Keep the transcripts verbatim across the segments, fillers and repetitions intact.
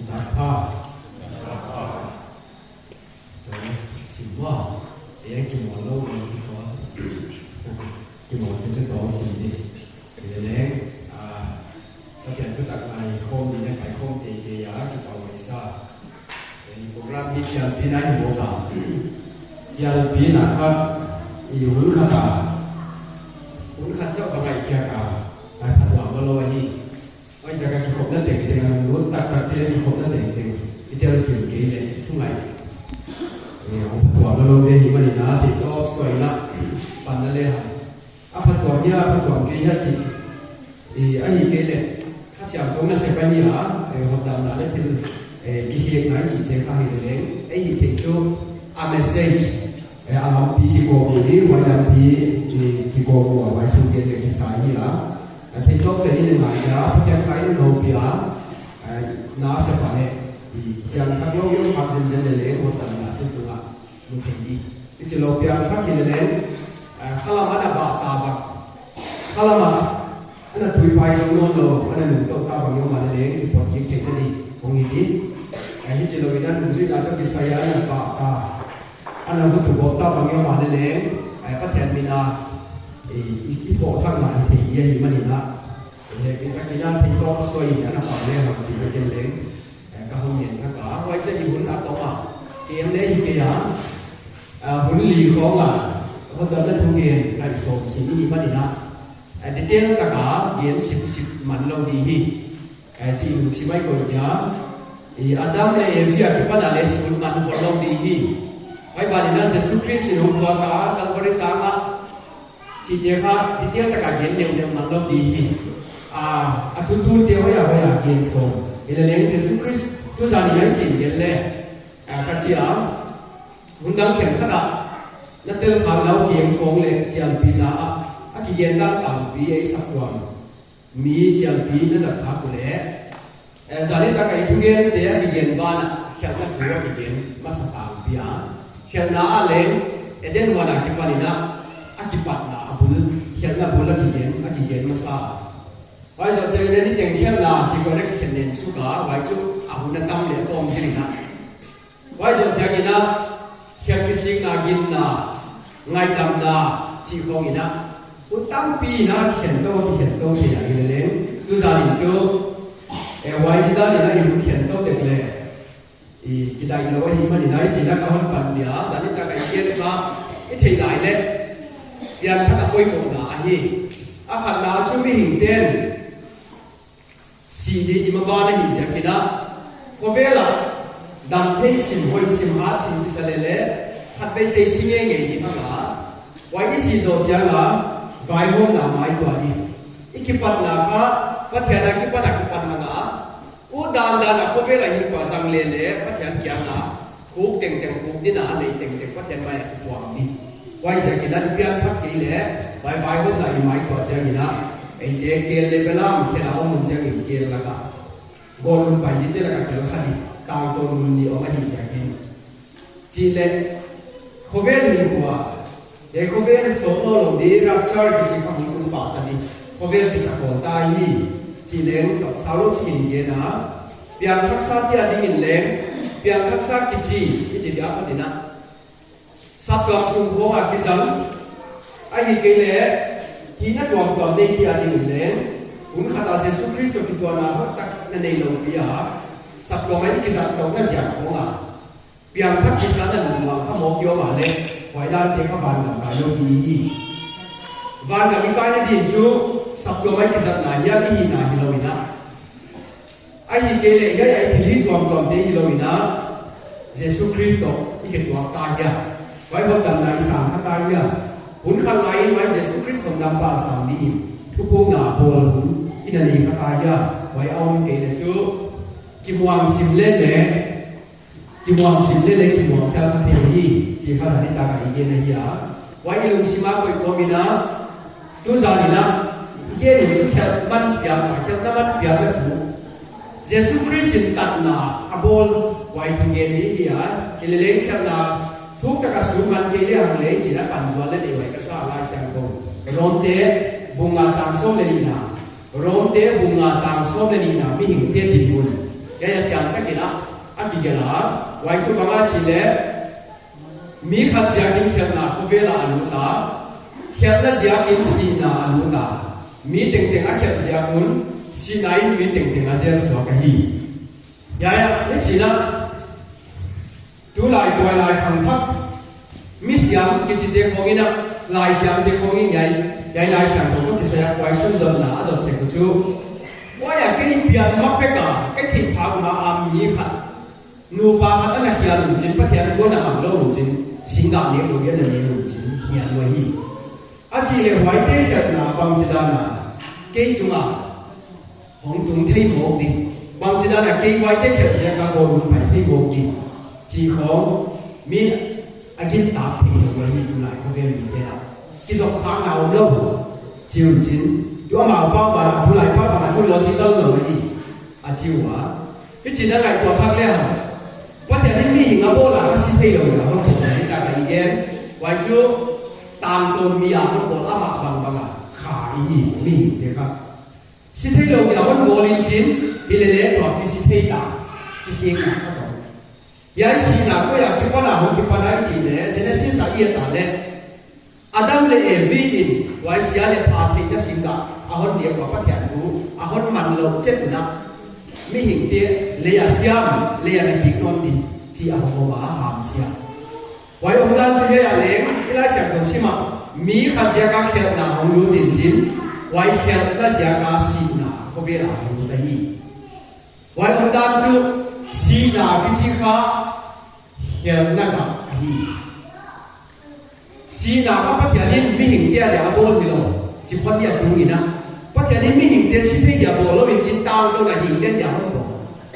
Dak pha. Sim ua. E kimawl lou, e kimawl. Kimawl te chu tawng sim di. Leleng, ah, Pathian thutak ngaikhawm ni leh ngaikhawm teitei a, kipak huai sa. E program hi chialpi na hi mawk a. Chialpi na kha, i hun khat a. Hun khat chauh ka ngaihkhiak a. Ai phattuam lou ahi. Huaiziak a kikhopna tengteng, a lunglut taktak te kikhopna tengteng i tel kei leh thu ngai. E, a phattuam lou lou deuh hi manin a, theih tawp suai in a, pan na le hang. A phattuam hia, a phattuam kei hia chih. E, ahihkeileh, Kha Siangthou nasep ahi a, e, hotdamna leh thil, e, kihiang ngai chihte kha hi leleng. Ei hih theih chu, a message, e, a lampi kikawk uh hi, huai lampi, e, kikawk uh a, huai thugen leh kisai hi a. A theih tawp suai in i ngai a, Pathian kha in houpi a, eh, na sep a leh, i piangthak lou i om khak zenzen leleng, hotdamna te tungah mu thei di. Hichilou piangthak hi leleng, eh, khalam ana bah ta bang. Khalam a ana tuipai zong nawnlou, ana nungtouh ta bang i om a leleng, kipot kik theihna di, hong hi di. Eh, hichilou in a nungzuihna toh kisai a ana bah ta. Ana vutu bawk ta bang i om a leleng, eh, Pathian min a, eh, i, i pawtthakna hi thei hi ahi manin a. Hehpihtakin a theih tawp suai in ana pang le hang chih na ken leng, eh, ka hon ngen thak a. Huai chiah i hun a tawm a, kem le hi kei a, ah, hun li khawng a, hotdamna thugen ngaihsawm sim i hih manin a, eh, detail tak a gen sipsip man lou di hi. Eh, chih lungsim ah i koih dia. I Adam leh Evi akipan a leh sut man hon lou di hi. Huai ban in a Jesu Khrist in hong tuak a, Calvary tang ah, chihte kha detail tak a gen neuneu man lou di hi. A, a thutunte hoih a hoih a gen sawm. Hileleng Jesu Khrist tuzan in a i chin gen leh, a, ka chi a, hun dang khenkhat ah, na tel khak nau kem khawng leh chialpina ah, a kigen dan tampi ei saptuam mi chialpi na zat khak uleh, eh, zan nitak a i thugente a kigen banah, khelhna thu a kigen masa tampi a. Khelhna ah leng, Eden huan akipan in a, a kipatna a bul, khelhna bul a kigen, a kigen masa. Huai zoh chiangin a niteng khelhna chih khawng a kikhen nen suk a, huai chu a hun a tam leh a tawm zin in a. Huai zoh chiangin a, khelh kisikna, ginna, ngaihdamna, chih khawng in a, hun tampi in a kikhen tou, kikhen tou thei a hileleng. Tuzan in tuh, eh, huai didan in a i hun khen tou tek leh, i kidaih lou ahih manin a i chih na ka hon pan dia, zan nitak a i gen kha, i theih lai leh, piangthak a poimohna ahi. A khatna chu mihingte'n, si di i maban ahih ziakin a, khovel ah, dam thei sim, hoih sim, hat sim kisa leh leh, khatvei thei si ngeingei di hang a. Huai i si zoh chiang a, vaihawmna maituah di. I kipatna kha, Pathian akipan a kipat hang a. Ut dandan a khovel a hinkhua zang leh leh, Pathian kiang a. Khuk tengteng khuk ding a, lei tengteng Pathian mai a kipuang di. Huaiziakin a i piangthak kei leh, vai vaihawmna i maituah chiangin a, eite kel leh belam khen a om mun chiangin kel lak a. Gawtmun pai dingte lak a kel kha di, tangtawn mun nih om ahih ziakin. Chih leh, khovel hinkhua, Ei khovel sawt nawnlou di, rapture kichi kha hong tung pah ta di. Khovel kisa khol ta hi. Chih leng, tawpsau lou chih in gen a. Piangthaksa te adingin leng, piangthaksa kichi, i chih dia kha ding a. Saptuam sung khawng a kizang. Ahihkeileh, hihna tuamtuam neite adingin leng. Hun khat a Jesu Khrist toh kituahna hoihtak na neilou pi a. Saptuam a i kizang touhna ziak khawng a. Piangthak kisa na lungmuang kha mawk i om a leh, huai dante kha vangam kai lou di hi. Vangam i kaina din chu, saptuam a i kizatna hiam i hihna hilou in a. Ahihkeileh hiai a i thilhih tuamtuamte hilou in a, Jesu Khrist toh i kituak ta hia. Huai hotdamna i sang kha ta hia. Hun khat lai in huai Jesu Khrist hotdampa sang dingin, thupukna bawl hun i na nei kha ta hia. Huai a om kei leh chu, kimuang sim leh leh, Kimuang sim leh leh kimuang khial kha thei hi, chih kha zan nitak a i gen ahi a. Huai i lungsim a koih kawm in a, tuzan in a, i gen in chu khelh man piakna, khelhna man piakna thu. Jesu Khrist in tatna a bawl huai thu gen i hi a, hileleng khelhna thuk tak a sum man kei lehang leng chih a pan zual leh nei huai ka sa a Laisiangthou. Romte, bung nga chang sawm leh nihna. Romte bung nga chang sawm leh nihna mihingte dinmun. Hiai a chiang takin a, a kigelh a, huai tuh bang a chih leh, mi khat ziakin khelhna khovel ah a lut a, khelhna ziakin sihna ah a lut a, mi tengteng a khelh ziak un, sihna in mi tengteng a zel suak ahi. Hiai a, hichi'n a, tulai tuailai khangthak, mi siam kichite khong in a, laisiamte khong in hiai, hiai Laisiangthou toh kisai a kuai sundotna a dot sek uh chu. Huai a kei pian ma pek a, kei theih phak ma a mi khat, nupa khat ana khial un chin, Pathian thu ana mang lou un chin, singgah nek lou in ana nek un chin, khial uh ahi. A chih leh huaite khelhna bangchidan a, kei tung a hong tung thei mawk di. Bangchidan a kei huaite khelh ziak a gawt un pai thei mawk di. Chih khong, mi a gingta thei lou ahi tulai khovel mite a. Kizop khakna om lou. Chi un chin. Tu amau pau bang a, tulai pau bang a chu logical lou ahi. A chi ua. Hichi'n a ngaihtuah thak lehang. Pathian in mihing a bawl a kha si thei lou a hon bawl ahi tak a i gen. Huai chu tangtawn mi a hon bawl amah bangbang a kha i hi, mihingte kha. Si thei lou dia hon bawl in chin, hilele tua kisi thei ta, kikhekna kha tawh. Hiai sihna koi a kipan a hong kipan a i chih leh, Genesis a i et a leh. Adam leh Evi in, huai sia leh pha theihna singgah, a hon nek ua Pathian thu, a hon man lou chet un a. Mihingte, lei a siam, lei a na kik nawn di, chih a hong om a hamsiam. Huai omdan chu hiai a leng, i Laisiangthou sim a, mi khat ziak a khelhna hong lut in chin, huai khelhna ziak a sihna, khovel a hong lut ahi. Huai omdan chu sihna kichi kha khelhna gah ahi. Sihna kha Pathian in mihingte a dia a bawl hilou, chi phot dia tung in a. Pathian in mihingte si thei dia bawl lou in chin tangtawn a hingte dia hon bawl.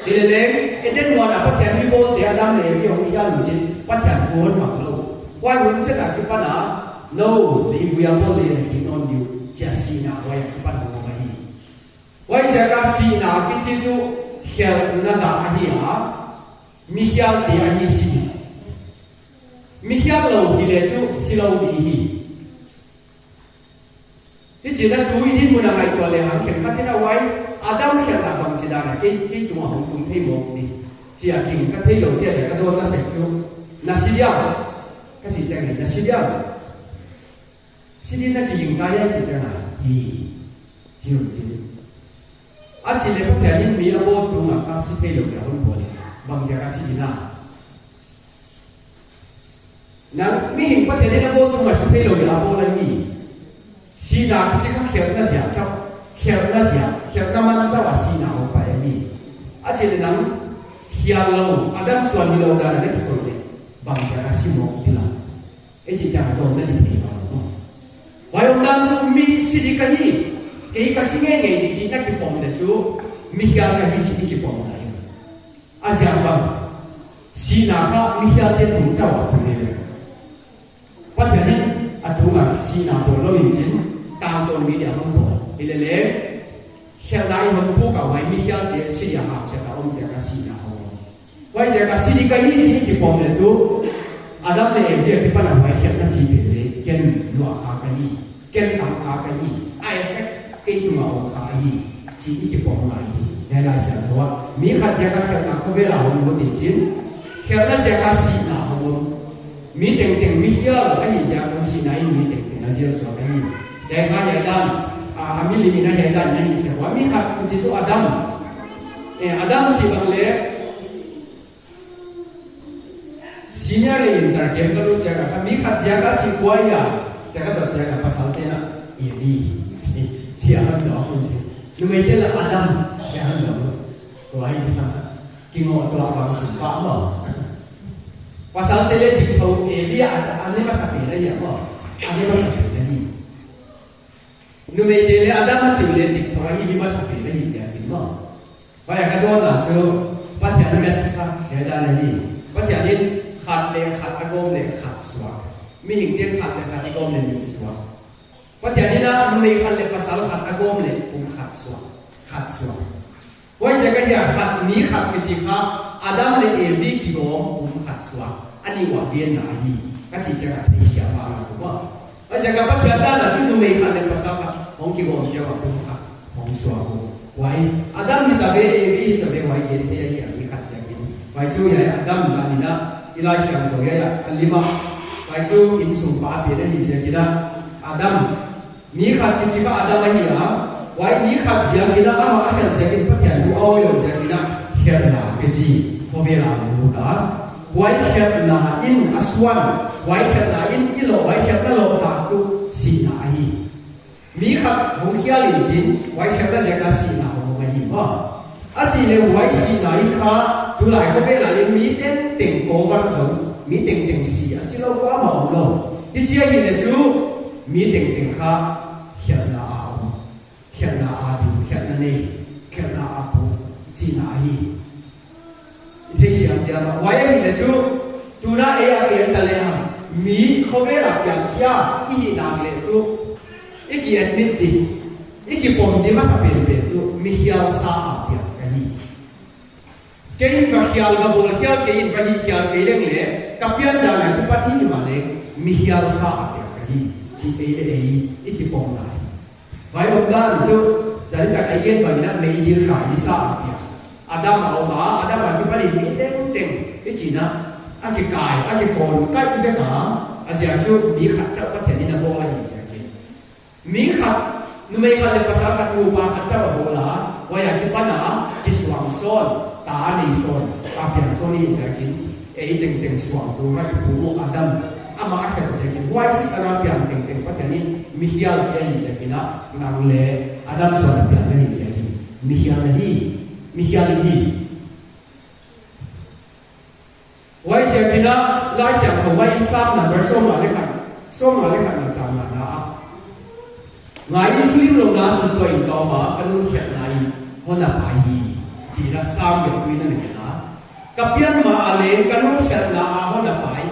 Hilele, Eden huan a Pathian mi bawlte Adam leh Evi hong khial un chin, Pathian thu hon mang lou. Huai hun chet a kipan a, nou, leivui a bawl leh na kik nawn di uh, chi a sihna huai a kipan hong om ahi. Huaiziak a sihna kichi chu khelhna gah ahi a, mi khialte ahi si. Mi khial lou hileh chu si lou di hi. Hichi'n a tu i dinmun a ngaihtuah lehang khenkhat in a huai, Adam khelhna bangchidan a, kei, kei tung a hong tung thei mawk di. Chi a ging ka thei lou dia ka dawnna sek chu. Na si diam. Ka chih chiang in, na si diam. Si di na kiging ka hia chih chiang a. Hi. Chi un chin. A chih leh Pathian in mi a bawl tung a kha si thei lou dia hon bawl. Bangziak a si di na. Nang mihing Pathian in a bawl tung a si thei lou dia a bawl ahi. Sihna kichi kha khelhna ziak chauh. Khelhna ziak. Khelhna man chauh a sihna hong pai ahi. A chih leh nang khial lou. Adam suan hilou dan a na kikoih leh. Bangziak a si mawk di la. Ei chih chiang dawnna di phei mah lou. Huai omdan chu mi si di ka hi, kei ka si ngeingei di chih na kipom leh chu, mi khial ka hi chih di kipom lai. A ziak bang, sihna kha mi khialte tung chauh a tung leh. Pathian in a tung a sihna bawl lou in chin, tangtawn mi dia hon bawl. Hilele, khelhna i hon puk a huai mi khialte si dia hap chet a om ziak a sihna hong om. Huaiziak a si di ka hi chih kipom leh tu, Adam leh Evi a kipan a huai khelhna chih pen leh, ken luah kha ka hi, ken tam kha ka hi, a effect kei tung a om kha hi, chih i kipom lai hi. Hiai Laisiangthou a, mi khat ziak a khelhna khovel a hong lut in chin, khelhna ziak a sihna hong om. Mi tengteng mi khial ahi ziak un sihna in mi tengteng a zel suak ahi. Hiai kha hiai dan, a, a milim in a hiai dan in a hih sek ua, mi khat chih chu Adam. Eh, Adam chih bang leh, senior leh inter camp ka lut chiang a, mi khat ziak a chih kuai a, ziak a dot chiang a pasalte'n a, Evi, chih, chih a hon dot un chin. Numeite leh Adam, chih a hon dot un. Kuai di na. Kingoh tuah bang sim pah maw. Pasalte leh dik thou, Evi a, a ne masapen ahi maw. A ne masapen ahi. Numeite leh Adam a chih leh dik thou ahi, mi masapen ahi ziakin maw. Huai a ka dawnna chu, Pathian maths kha, hiai dan ahi. Pathian in khat leh khat a gawm leh khat suak. Mihingte'n khat leh khat a gawm leh nih suak. Pathian in a numei khat leh pasal khat a gawm leh pumkhat suak, khat suak. Huaiziak a hiai khat mi khat kichi kha Adam leh Evi kigawm pumkhat suak. A nih ua genna ahi. Ka chih chiang a theisiam bang a ku ba. Huaiziak a Pathian dan a chu numei khat leh pasal khat hong kigawm chiang a pumkhat hong suak uh. Huai Adam hita ve, Evi hita ve, huai gen te ahi a, mi khat ziakin. Huai chu hiai Adam dan in a, i Laisiangthou hiai a, a lim a. Huai chu innsung pa pen ahi ziakin a, Adam. Mi khat kichi kha Adam ahi a. Huai mi khat ziakin a, amah a khelh ziakin, Pathian thu a hoihlou ziakin a, khelhna a kichi, khovel a lut a. Huai khelhna in a suan, huai khelhna in i loh, huai khelhna loh tak tuh sihna ahi. Mi khat hong khial in chin, huai khelhna ziak a sihna hong om ahi maw. A chih leh huai sihna in kha, tulai khovel a leh mi tengteng cover zong, mi tengteng si a si lou kuamah omlou. Hichi ahih leh chu, mi tengteng kha, khelhna a om, khelhna a ding, khelhna nei, khelhna a puk, chihna ahi. I theisiam diam a, huai ahih leh chu, tuna ei a ki en ta leh hang, mi khovel a piang khia i hih nak leh tuh, i ki admit di, i kipom di masa penpen tuh, mi khial sa a piang ka hi. Kei in ka khial, ka bawl khial kei in, ka hih khial kei leng leh, ka pian dan a kipan himahleh, mi khial sa a piang ka hi, chih ei leh ei, i kipom lai. Huai omdan chu, zan tak ei gen bang in a meidil kai ni sa a piang. Adam a om a, Adam a kipan in mi tengteng, i chihna, a kikai, a kikawn kai vek a, a ziak chu mi khat chauh Pathian in a bawl ahi ziakin. Mi khat, numei khat leh pasal khat, nupa khat chauh a bawl a, huai a kipan a, kisuang sawn, ta nei sawn, a piang sawn ahi ziakin. Ei tengteng suangtu kha i pu Adam, amah a khelh ziakin. Huai sisan a piang tengteng Pathian in mi khial chi ahi ziakin a, nang leh Adam suan a piang na hi ziakin. Mi khial na hi, mi khial i hi. Huai ziakin a, Laisiangthou huai in Sam number sawmnga leh khat, sawmnga leh khat na chang ngana a. Ngai in, thulimlouhna suk tuah in ka om a, ka nu'n khelhna in hon na pai hi, chi in a Sam biaktu in a na gen a. Ka pian ma a leng ka nu'n khelhna a hon na pai.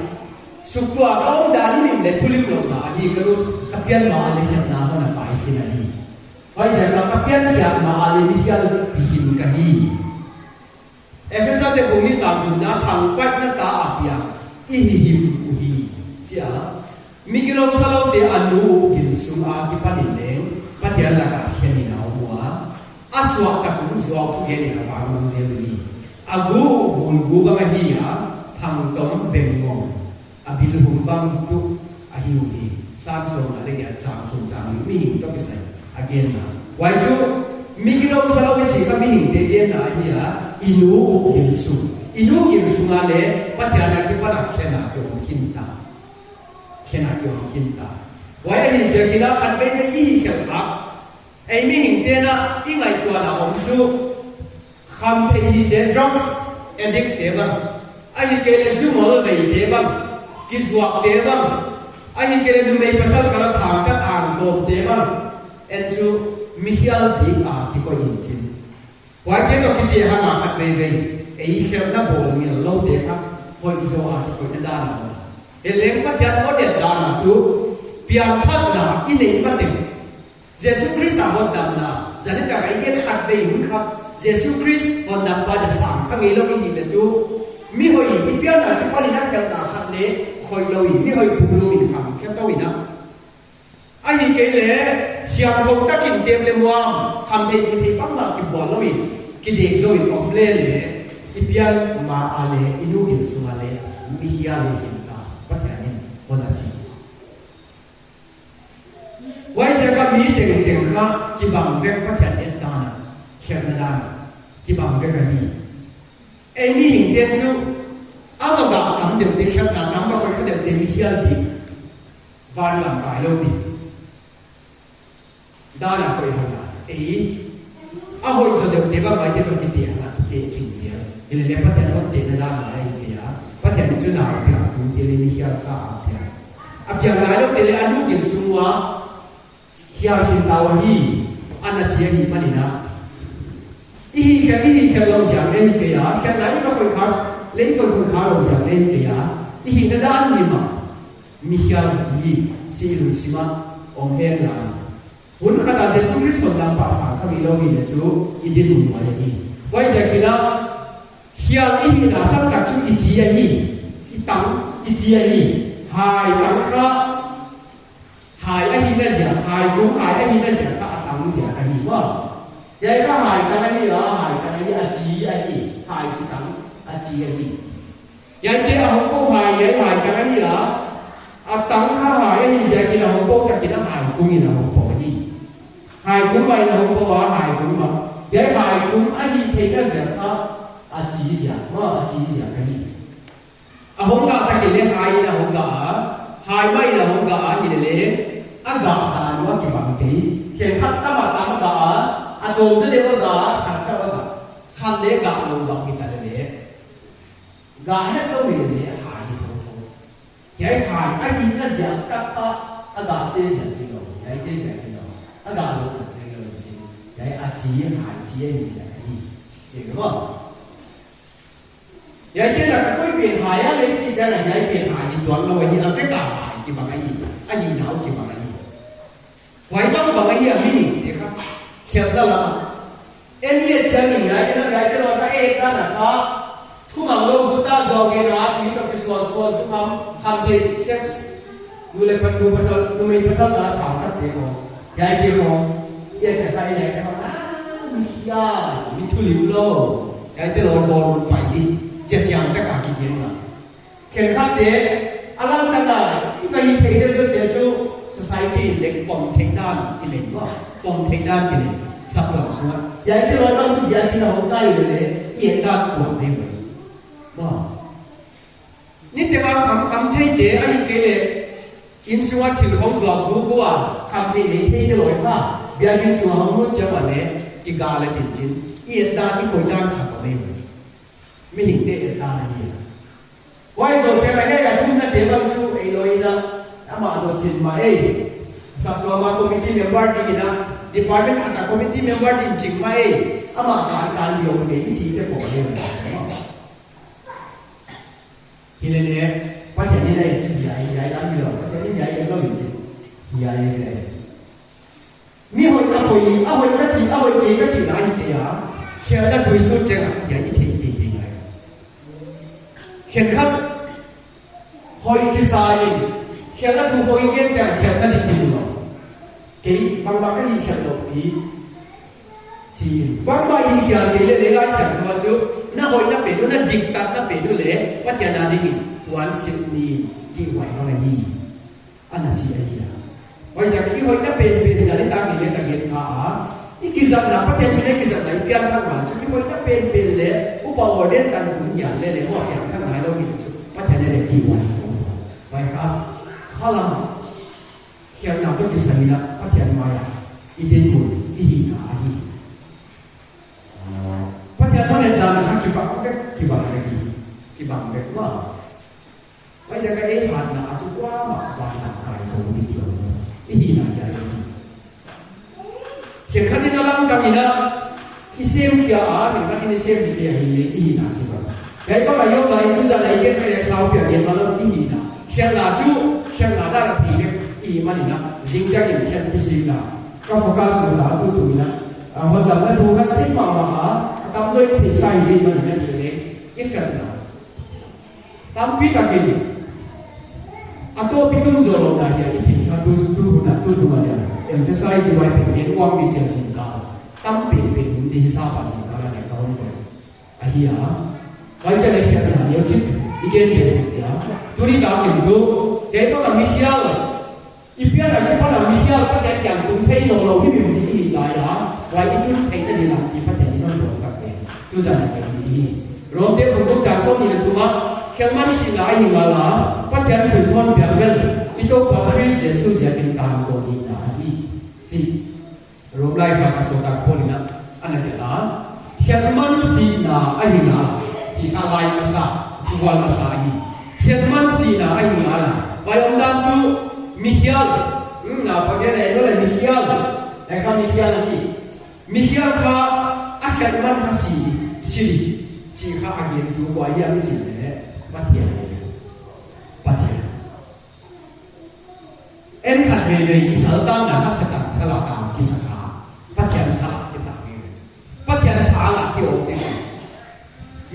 Suk tuah ka om dan in leh thulimlouhna ahi, ka nu'n ka pian ma a leh khelhna hon na pai khin ahi. Huaiziak a ka pian khial ma a leh mi khial hi khin ka hi. Efesa te bung nih chang thumna, thangpaihna ta a piang i hi him uhi, chi a. Mi gilou saloute a nu gil sung a kipan in leng Pathian lak ah khen in a om ua, a suahtak un zuau thugen in a vangmang zel uhi. A gu uh gul gu bang ahi a, thangtom bengngong, a bilhum bang tuh ahi uhi. Sam sawmnga leh giat, chang thum chang nih, mihing toh kisai a genna. Huai chu, mi gilou salou i chih kha mihingte genna ahi a, i nu uh gil sung. I nu gil sung a leh Pathian a kipan a khen a ki om khin ta. Khen a ki om khin ta. Huai ahi ziakin a khatveivei i hih khelh kha. Ei mihingte'n a i ngaihtuahna om chu, khamtheih hihte, drugs addict te bang, ahihkeileh zu ngolveite bang, kizuakte bang, ahihkeileh numei pasal kal a thangtat angkawmte bang, en chu mi khial bik a kikoih in chin. Huaite toh kiti hang a khatveivei ei khelhna bawl ngelloute kha hoih zaw a kikoihna dan a om a. Hileleng Pathian hon et dan a tuh piangthakna i neih mateng Jesu Khrist a hotdamna, zan nitak a i gen khatvei hun kha, Jesu Khrist hotdampa dia sang kha ngeilou i hih leh tuh, mi hoih in i pian a kipan in a khelhna khat leh khoih lou in, mi hoih pumlum in kham khe tou in a. Ahihkeileh, siangthou takin tep leh muang, khamtheih mutheih bangmah kibual lou in, kidek zou in om leh leh, i pian ma a leh, i nu gil sung a leh, mi khial hi khin ta, Pathian in hon na chi. Huaiziak a mi tengteng kha kibang vek, Pathian et dan a, khelhna dan a, kibang vek ahi. Ei mihingte chu, a va gah tam deuhte, khelhna tam va koih kha deuhte mi khial bik, van lam kai lou bik dan a koih hang a, ei a hoih zaw deuhte bang huaite toh kite hang a kite ching zel. Hileleh Pathian hon tehna dan a ahi kei a. Pathian in chu na a piang, tute leh mi khial sa a piang. A piang nailoute leh a nu gil sung ua khial khin ta uhi, ana chi ahihman in a. I hih khelh, i hih khelh lou ziak leh hi kei a, khelhna i va koih kha leh i va koih kha lou ziak leh hi kei a. I hihna dan lim a mi khial hi, chih i lungsim a om hen la. Hun khat a Jesu Khrist hotdampa sang kha ngeilou i hih leh chu i dinmun nuai ahi. Huaiziakin a, khial i hihna sang tak chu i chi ahi, i tang i chi ahi. Hai tang kha, hai ahihna ziak, hai kum hai ahihna ziak kha a tang ziak ahi maw. Hiai kha hai tang ahi a, hai tang ahi a, chi ahi, hai chi tang, a chi ahi. Hiaite a hong pou hai, hiai hai tang ahi a, a tang kha hai ahi ziakin a hong pou takin a hai kum in a hong pou ahi. Hai kum mah in a hong pou a, hai kum mah. Hiai hai kum ahi theihna ziak kha, a chi ziak, maw, a chi ziak ahi. A hong gah takin leng hai in a hong gah a, hai mah in a hong gah a, hilele, a gah dan uh a kibang kei. Khenkhat tam a tam gah a, a tawm zaw deuh a gah a, khat chauh a gah. Khat leh gah lou bang hita lele. Gah hetlou hilele, hai hi thotho. Hiai hai, a hihna ziak taktak, a gahte ziak hilou, hiaite ziak hilou, a gah lou ziak hilou, chi. Hiai a chi, hai chi, a hi ziak hi. Chi maw. Hiaite lak a koi pen hai a leh chi chiang a hiai pen hai hi tuan lou ahi, a vek a hai kibang ahi, a hihna uh kibang ahi. Huai bangbang ahi a mihingte kha, khelhna lam ah. En i et chiang in hiai, en hiaite lou kha et dan a kha, thumang lou guta zaw gen a, mi toh kisual sual zu kham, khamtheih sex, nu leh pa, nu pasal, numei pasal na thangkhatte khong. Hiaite khong, i et chiang kha, hiaite khong, ah, mi hiai, mi thulimlou. Hiaite lou bawl pai di, chia chiang tak a kigen na. Khenkhatte, a lam tak a, i ka hi thei zel zel te chu, society in leng pom theih dan ki nei ua, pom theih dan ki nei, saptuam sung a. Hiaite lou bang chu biakin a hong kai lele, i et dan tuam nei ua. Maw. Niteng a kham, kham theite, ahihkeileh, inn sung a thil hong zuak bu bu a, khamtheih nei theite lou kha, biakin sung a hong lut chiang a leh, kigah leh tin chin, i et dan i koih dan kha ka nei ua. Mihingte et dan ahi a. Huai zoh chiang a hiai a thumnate bang chu ei lou in a, amah zoh chin mah ei. Saptuam a committee member ding in a, department khat a committee member ding ching mah ei. Amah kan kan lio mah ei, i chihte pawh leh. Hilele, Pathian in a et chi hiai, hiai lam hilou, Pathian in hiai et lou in chi. Hiai hilele. Mi hoih a poi, a hoih ka chi, a hoih kei ka chi lai te a, khelhna thu i sut chiang a, hiai i theih teitei ngai. Khenkhat hoih kisa in, khelhna thu hoih gen chiang khelhna dik chi lou. Kei, bangbang ka hihkhelh lou pi, chi. Bangbang hihkhial kei leh leh Laisiangthou ah chu, na hoihna pen uh, na diktatna pen uh leh, Pathian a ding in, tuansilh ni, kihhuai lou ahi. Ana chi ahi a. Huaiziak i hoihna penpen zan i tak in leh ka gen kha a. I kizatna, Pathian min a kizatna i pianthakna chu i hoihna penpen leh upa ordain tan tung hial leh leh maw pianthak nai lou mi chu Pathian in leh kihhuai ko. Huai kha, khalam, khelhna toh kisai in a Pathian mai a i dinmun, i hihna ahi. Pathian hon et dan a kha kibang vek, kibang vek hi, kibang vek maw. Huaiziak a ei hatna a chu kuamah van lam kai zou ding hilou. I hihna hiai hi. Khenkhat in a lamdang in a i sem khia a, khenkhat in i sem khia hi leh i hihna hi bang. Hiai bang a i om lai in tu zan a i gen kha hiai sau pia gen mah lou i hihna. Khelhna chu, khelhna dan a thei vek i hih man in a, zingchiang in khelh kisikna. Ka focus na tutung in a, a, hotdamna thu kha thei mahmah a, a tamzaw in theihsa hi man in a, i leh, i felna. Tampi takin a toh pi tung zaw lou na hiai i theih kha tu, tu hun a, tu tu ma dia. Emphasize di huai pen gen uang mi chia zingkal. Tampi pen hun di hisap a zingkal a dia ka hon ko. Ahi a. Huai chia leh khelhna neu chik i gen be sek dia. Tuni takin tu, hiai toh ka mi hial. I pian a kipan a mi hial Pathian kiang tung thei nawnlou himhim ding i hih lai a, huai i tun theihna ding lampi Pathian in hon bawl sak ve. Tu zan a kei hi. Romte bung guk chang sawmnih leh thum ah, khelhman sihna ahi ngal a, Pathian thilthawn piak bel, i Toupa Khrist Jesu ziakin tangtawn hihna ahi. Chi. Rom laikhak a sawltak Paul in a ana gen a, khelhman sihna ahi ngal a, chih kha lai masa, thuvual masa ahi. Khelhman sihna ahi ngal a, huai omdan tu mi hial, hmm, na pa gen a ei lou leh mi hial, ei kha mi hial ahi. Mi hial kha a khelhman kha si, si, chih kha a gen tu kua ahi a mi chih leh, Pathian. Pathian. En khat veivei i saltanna kha Setan sal a tang kisa kha. Pathian sal a kipan ve. Pathian thang a ki om ve.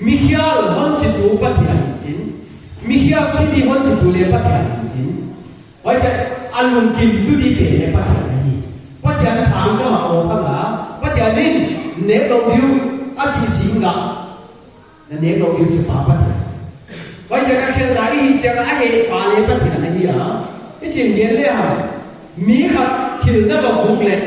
Mi hial hon chi tu Pathian in chin. Mi hial si di hon chi tu leh Pathian in chin. Huaiziak a lungkim tu di pen leh Pathian ahi. Pathian thang kha ma o kha la. Pathian Pathian in nek lou ding uh a chih sim ngah. Na nek lou ding uh chu Pa Pathian. Huaiziak a khelhna i hih chiang a hehpa leh Pathian ahi a. I chih gen lehang, mi khat thil na va guk leh,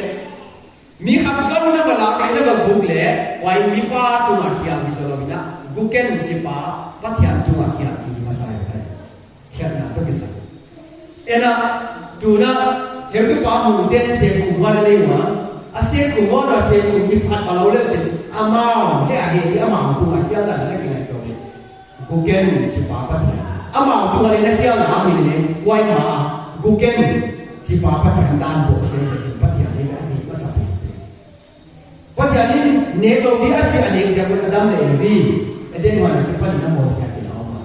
mi khat van na va lak leh, na va guk leh, huai mi pa tungah khial hi zaw lou in a, guk ken chi pa, Pathian tungah khial hi masa hi. Khelhna toh kisai. Ena, tuna, heutupa mun ten se kum wan a nei ua. A se kum wan a se kum i phat a lou leh chin. Amau, he a he hi amau tungah khial dan na kingaihtuah. Guk ken chi pa Pathian. Amau tungah leh na khial a mi leh, huai mah, guk ken chi pa Pathian dan boh se se Pathian ni a ni masa pi. Pathian in nek lou ding a chih a nek ziak un Adam leh Evi Eden huan a kipan in a mawhkhiak in a om a.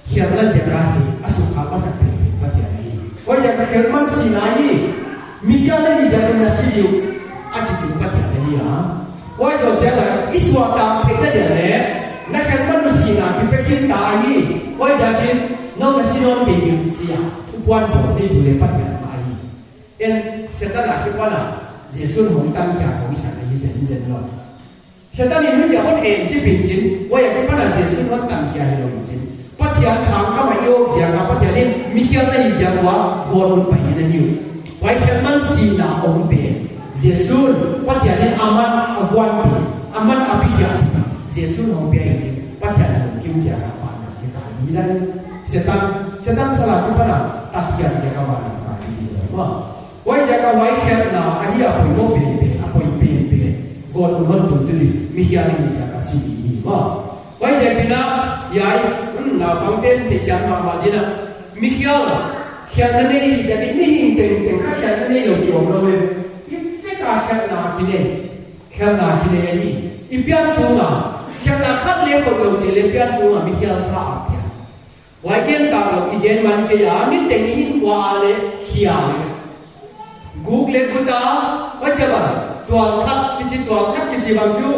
Khialhna ziak a hi a sukha masak pen Pathian ahi. Huaiziak a khelhman sihna hi. Mi khial na hih ziak un na si ding uh a chi tu Pathian ahi a. Huai zoh chiang a i suakta pek na dia leh, na khelhman sihna kipe khin ta ahi. Huaiziak in nou na si nawn kei ding uh chi a. Thupuan bawl thei tu leh Pathian mah ahi. En, Setan a kipan a Jesu'n hon tankhia khong i san ahi zenzen lou. Setan in huchia hon en chip in chin, huai a kipan a Jesu'n hon tankhia hilou in chin. Pathian thangkam a i awk ziak a Pathian in mi khial na hih ziak ua gawtmun pai in a hi uh. Huai khelhman sihna om pen Jesu'n, Pathian in aman a guan pen, aman a pi khiak pen, Jesu'n hon pia in chin. Pathian a lungkim ziak a pan a mi ka mi lai. Setan, Setan sal a kipan a tatkhiak ziak a van a ka mi lai. Huaiziak a huai khelhna ahi a poimoh penpen, a poi penpen. Gawtmun hon tun tu ding, mi khial i hih ziak a si ding hi maw. Huaiziak in a, hiai, hmm, naupang ten theisiam mahmah ding a. Mi khial, khelhna nei i hih ziak in mihing tengteng kha khelhna neilou ki om lou e. I vek a khelhna kinei, khelhna kinei ahi. I pian tung a, khelhna khat leng koih lou te leh pian tung a mi khial sa a pian. Huai gen tak lou, i gen man kei a, mi teng i hinkhua leh khial leh. Guk leh guta, huai chia bang, tualthat kichi, tualthat kichi bang chu,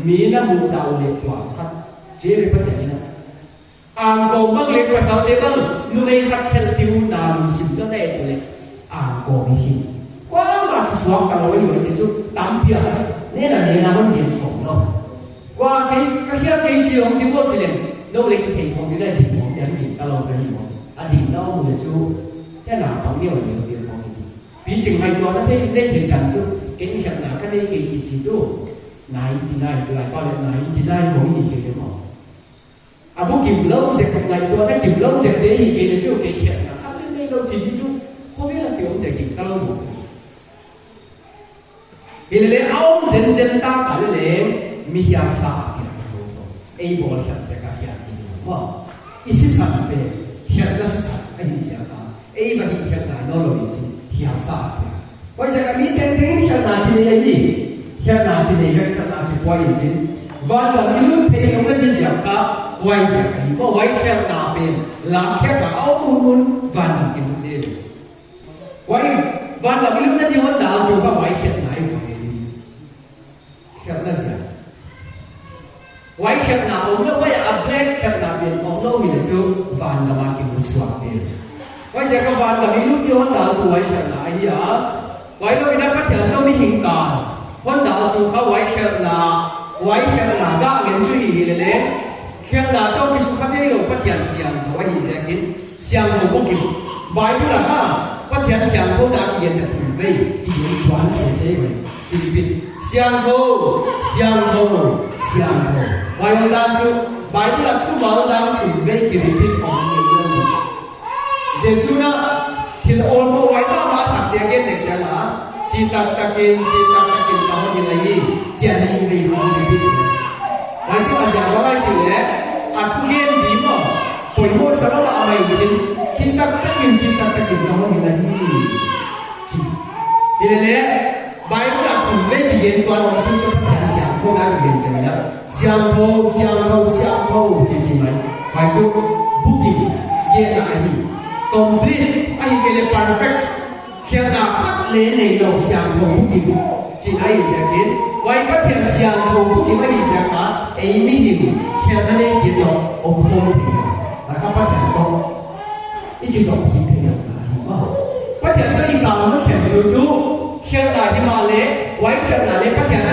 mi na muh dau leh tualthat. Chi ve Pathian in a. Angkawm bang leh pasalte bang, numei khat khelh piu na lungsim toh na et leh. Angkawm hi. Kuamah kisuak ta lou i te chu tampi a. Nena nena man ding sawm lou. Kua kei, ka khial kei chi hong ding maw chi leng. Nou leh kithei hong ding leh ding hong ding ding ta lou ka hi maw. A ding lou mu leh chu. Hena pang niau leh ding hong ding. Pi ching ngaihtuahna thei, nei thei tan chu. Kei khelhna ka nei kei kichi tu. Ninety nine, lai pa leh ninety nine hong ni kei leh maw. A bukim lou zek, ngaihtuahna kim lou zek te hi kei leh chu kei khelhna khat leng neilou chi ding chu. Khovel a ki om dek ding ka lou mu. Hilele a om zenzen ta ka lele, mi khial sa a piak ka lou. Ei bawl khial ziak a khial hi maw. I sisan pen, khelhna sisan ahi ziak a. Ei va hih khelhna nawnlou in chin, khial sa a piak. Huaiziak a mi tengteng in khelhna kinei ahi. Khelhna kinei ka khelhna kipuak in chin. Van gam i lut theihlouhna di ziak a, huaiziak ahi. Huai khelhna pen, lakkhiak a om hunhun, van gam i lut ding. Huai, van gam i lutna di hon dal tu kha huai khelhna ahi. Khelhna ziak. Huai khelhna omlou, huai a black khelhna pen omlou hileh chu van gam a kimu suak ding. Huaiziak a van gam i lut di hon dal tu huai khelhna ahi a. Huailou in a Pathian toh mihing kal hon dal tu kha huai khelhna, huai khelhna gah ngen chu hi hilele. Khelhna toh kisukha theilou Pathian siangthou ahi ziakin. Siangthou bukim. Bible a kha, Pathian siangthou dan kigen chiang thum vei, kigen tuan sese vei. Ki repeat. Siangthou, siangthou, siangthou. Huai dan chu, Bible a thumal dan thum vei ki repeat om ni lo. Jesu'n a, thil awlmoh huai mahmah sak dia gen leh chiang a. Chi taktakin, chi taktakin ka hon hilh ahi, chi a nih vei hong repeat. Huai chu a ziak bang ahia chih leh, a thugen di maw, poimoh sa mahmah mai chin, chi taktakin, chi taktakin ka hon hilh ahi. Chi. Hilele, Bible a thum vei kigen tuan om sun chu Pathian siangthou dan kigen chiang a. Siangthou, siangthou, siangthou, chi chi mai. Huai chu, bukim, genna ahi. Complete, ahihkeileh perfect. Khelhna khat leng neilou siangthou bukim. Chih ahi ziakin, huai Pathian siangthou bukim ahi ziak a, ei mihing, khelhna nei kei toh, om khawm thei. Huai kha Pathian toh. I kizop kik theilou na ahi maw. Pathian toh i kal hon khen tutu, khelhna himahleh, huai khelhna leh Pathian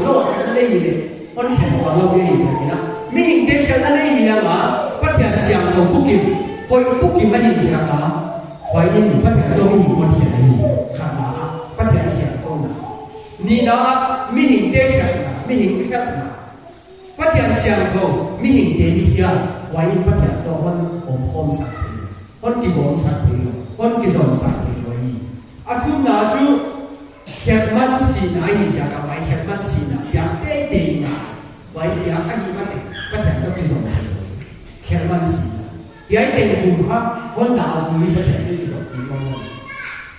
Lo, khelhna nei hi leh, hon khen tuan lou ding ahi ziakin a. Mihingte khelhna nei hi a, Pathian siangthou bukim, hoih bukim ahi ziak a. Huai in Pathian toh mihing hon khen ahi, khatna ah, Pathian siangthouna. Nihna ah, mihingte khelhna, mihing khelhna. Pathian siangthou, mihingte mi hial, huai in Pathian toh hon omkhawm sak thei, hon kibawm sak thei lou, hon kizom sak thei lou hi. A thumna chu, khelhman sihna ahi ziak a, huai khelhman sihna, piak teitei na, huai piak ahihmanin, Pathian toh kizom thei lou. Khelhman sihna. Hiai teng kum kha, hon daltui Pathian toh kizom thei lou.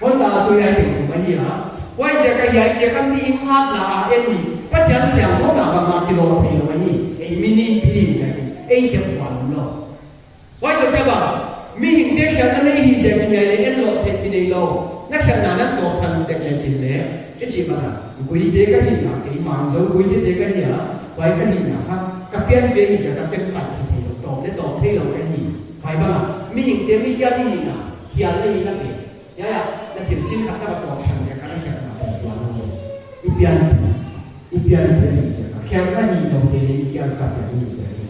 Hon daltui hiai teng kum ahi a. Huaiziak a hiaite kha mihing hatna a en hi. Pathian siangthouna bangmah kilawm thei lou ahi. Ei mi nipi hi ziakin. Ei sep vual lou. Huai zoh chiah bang. Mihingte khelhna nei hi ziakin hiai leh en lou thei kinei lou. Na khelhna na tawpsan dek leh chin leh. I chih bang a. Guite ka hihna kei man zou guite te ka hi a. Huai ka hihna kha. Ka pianpih hi ziak a ka ken pat hi thei lou. Tawp leh tawp thei lou ka hi. Huai bang a. Mihingte mi hial i hihna. Hial leh hihna kei. Ya, ya, na thil chin khat na ka tawpsan ziak a na khelhna tawp tuan lou. I pian, i pianpih hi ziak a. Khelhna hi lou te leh i hial sak hi ziak a.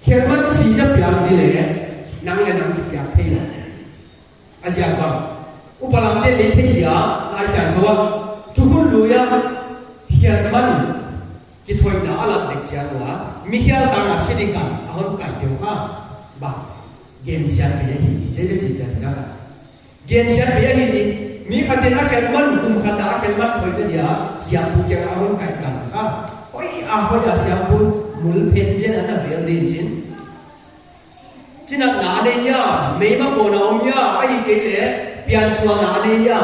Khelhman sihna piak di leh, nang leh nang kipiak thei lou. A ziak bang. Upa lamte leh thei dia, Laisiangthou a. Thukhun Lui a, khelhman kithoihna a lat dek chiang ua, mi hial tang a si ding kan, a hon kai teu kha. Bang. Gensiatpih ahi, i chih leh chih chiat hi a. Gensiatpih ahi di, mi khat in a khelhman, kum khat a khelhman thoihna dia, siampu kiang a hon kai kan kha. Hoih a, hoih a siampu, mul phen zen ana vel din chin. Chinatna nei hia, meima kona om hia, ahihkeileh, piansuahna nei hia.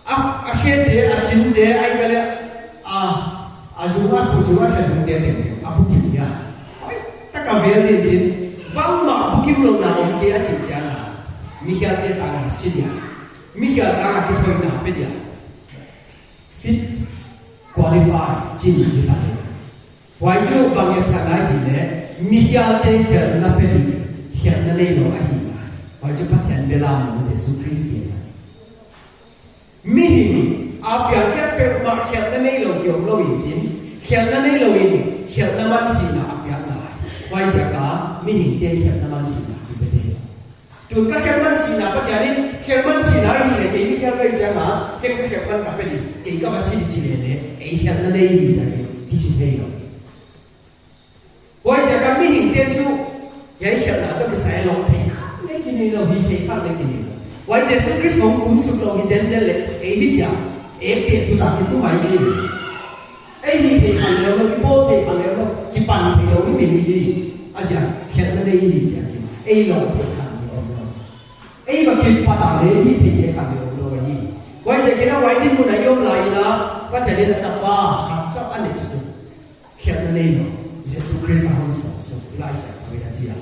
A, a khete, a chinte, ahihkeileh, a, a zung a, khu zung a, khe zungte tengteng, a bukim hia. Hoihtak a vel din chin, bangmah bukim louhna om kei a chih chiang a. Mi hialte tang a si dia. Mi hial tang a kithoihna pe dia. Fit, qualify, chih hi ta hi. Huai chu bang etsakna chih leh, mi hialte khelhna pe di, khelhna nei lou ahi. Huai chu Pathian belamnu Jesu Khrist hi a. Mihing, a piang hiat peuhmah khelhna nei lou ki om lou in chin, khelhna nei lou in, khelhna man sihna a piak lai. Huaiziak a, mihingte khelhna man sihna ki pe thei. Tun ka khelhman sihna Pathian in, khelhman sihna hi leh, kei mi hial ka hi chiang a, ken ka khelhman ka pe di, kei ka va si di chi leh leh, ei khelhna nei hi ziak in, ki si thei lou. Huaiziak a mihingte chu, hiai khelhna toh kisai lou thei kha, leh ki nei lou, hi thei kha, leh ki nei lou. Huai Jesu Khrist hong kum suk lou hi zenzen leh, ei hi chia, ei te tu ta ki tu mai ni. Ei hih theih kha leh lou, kibawl theih kha leh lou, kipan theih lou, i mi ni. A ziak, khelhna nei hi ziak in. Ei lou theih kha leh lou. Ei va kipat a leh hih theih kha leh lou hi. Huaiziak in a huai dinmun a i om lai in a, Pathian in a tapa, khat chauh a neih suk. Khelhna nei lou. Jesu Khrist a hon sawm suk. I Laisiangthou in a chi a.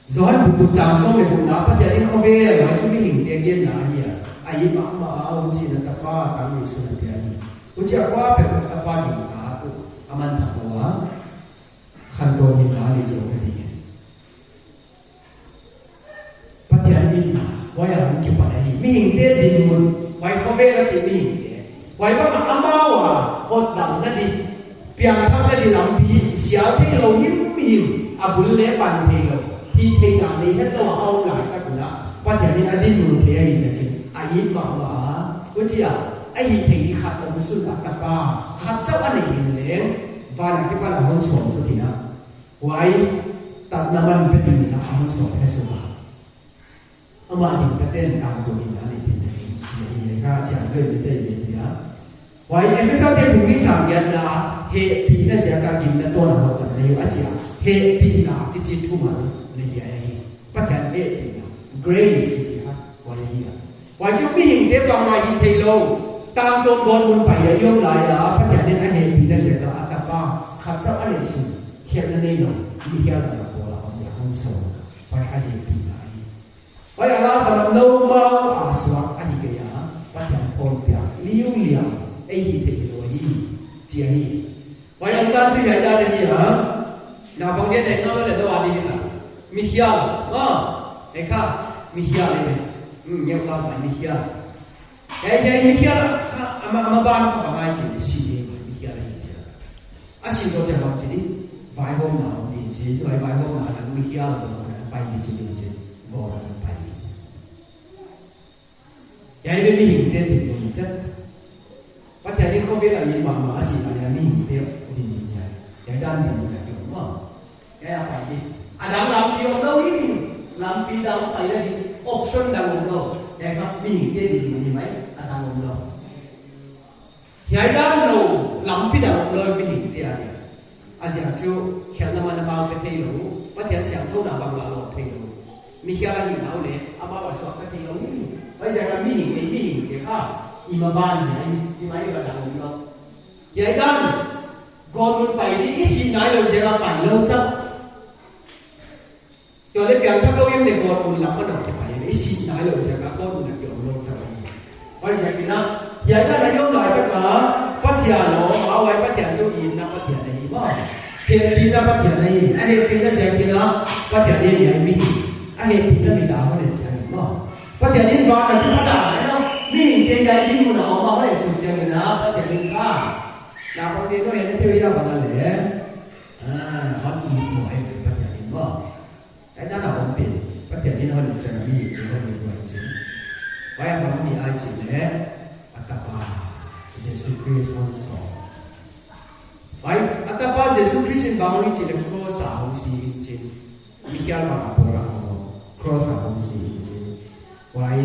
Johan bung thum chang sawm leh gukna, Pathian in khovel a, huai chu mihingte genna ahi a. A it mahmah a, huchiin a tapa tang neisun a pia hi. Huchia kuapeuh a tapa gingta tuh a manthang lou a, khantawn hinna nei zou ka ding e. Pathian itna, huai a hong kipan ahi. Mihingte dinmun, huai khovel a chih mihingte. Huai bang amau a, hotdamna di. Piangthakna di lampi, sial theilou himhim, a bul leh pan theilou, hihtheihna nei hetlou a om lai tak un a, Pathian in a dinmun thei ahi ziakin, a it mahmah a, huchia, a hihtheih di khat om sun a tapa, khat chauh a neih leng, van a kipan a hon sawm suk in a, huai, tatna man pe ding in a hon sawm he suk a. Amah ding ka ten tangtun in a ni tin na hi, chia hi ka chiang doi ni chai ni pia. Huai Efesa te bung li chang giatna, hehpihna ziak a ginna tawh na hotdamna hi a chia. Hehpihna kichi thumal na hi a hi. Pathian hehpihna. Grace kichi a, huai hi a. Huai chu mihingte bangmah hih theilou. Tangtawn gawtmun pai a i om lai a, Pathian in a hehpihna ziak a a tapa. Khat chauh a neisun. Khelhna neilou. Mi hial a na pawl a om a hon sawm. Huai a hehpihna hi. Huai a la kha lam nou mau a suak ahi kei a, Pathian thawm piak liuliau ei hih theih lou hi, chi ahi. Huai omdan chu hiai dan ahi a, naupang te nek ngal leh dou a ding hita. Mi hial, ma, ei kha, mi hial ei ve. Hmm, ngeu ka mai mi hial. Ei, ei, mi hial, kha, ama, ama ban kha bang ai chi, si ding, mi hial ei chi. Chih zoh chiang bang chi di, vaihawmna om ding chi, tua vaihawmna a mi hial lo na pai ding chi ding chi, gawt a pai. Hiai ve mihingte dinmun chet. Pathian in khovel a inn bangmah a chih a leh mihingte dinmun hiai. Hiai dan dinmun a ki om maw. Hiai a pai di. A dang lampi om lou hi. Lampi dang pai na di option dang om lou. Hiai kha mihingte dinmun hi mai a dang om lou. Hiai dan lou lampi dang om lou mihingte a di. A ziak chu khelhna man amau pe thei lou, Pathian siangthouna bang la lou thei lou. Mi khial a hihna uh leh amau a suak pe thei lou ni. Huaiziak a mihing, ei mihingte kha i maban hiai, i mai ba dang om lou. Hiai dan, gawtmun pai di i sih nailou ziak a pai lou chauh. Tua leh piangthak lou in leh gawtmun lam mah a kipai, i sih nailou ziak a gawtmun a ki om lou chauh ahi. Huaiziakin a, hiai dan a i om lai tak a, Pathian a om a, huai Pathian tuh i itna Pathian ahi maw. Hehpihna Pathian ahi, a hehpihna ziakin a, Pathian in hiai mi hi. A hehpihna mi dan hon en chiang ahi maw. Pathian in van a kipat a, mihingte hiai dinmun a om a, hon en suk chiangin a, Pathian in kha. Na pang te no en thei a bang a leh. Ah, hon it maw, hehpih Pathian in maw. Hiai dan a om pen, Pathian in hon en chiang a mi, hon en huai chin. Huai a bang mi ai chin leh, a tapa, Jesu Khrist hon sawl. Huai, a tapa Jesu Khrist in bang hon chi leh cross a hong si in chin. Mi khial bang a pawl a hong, cross a hong si in chin. Huai,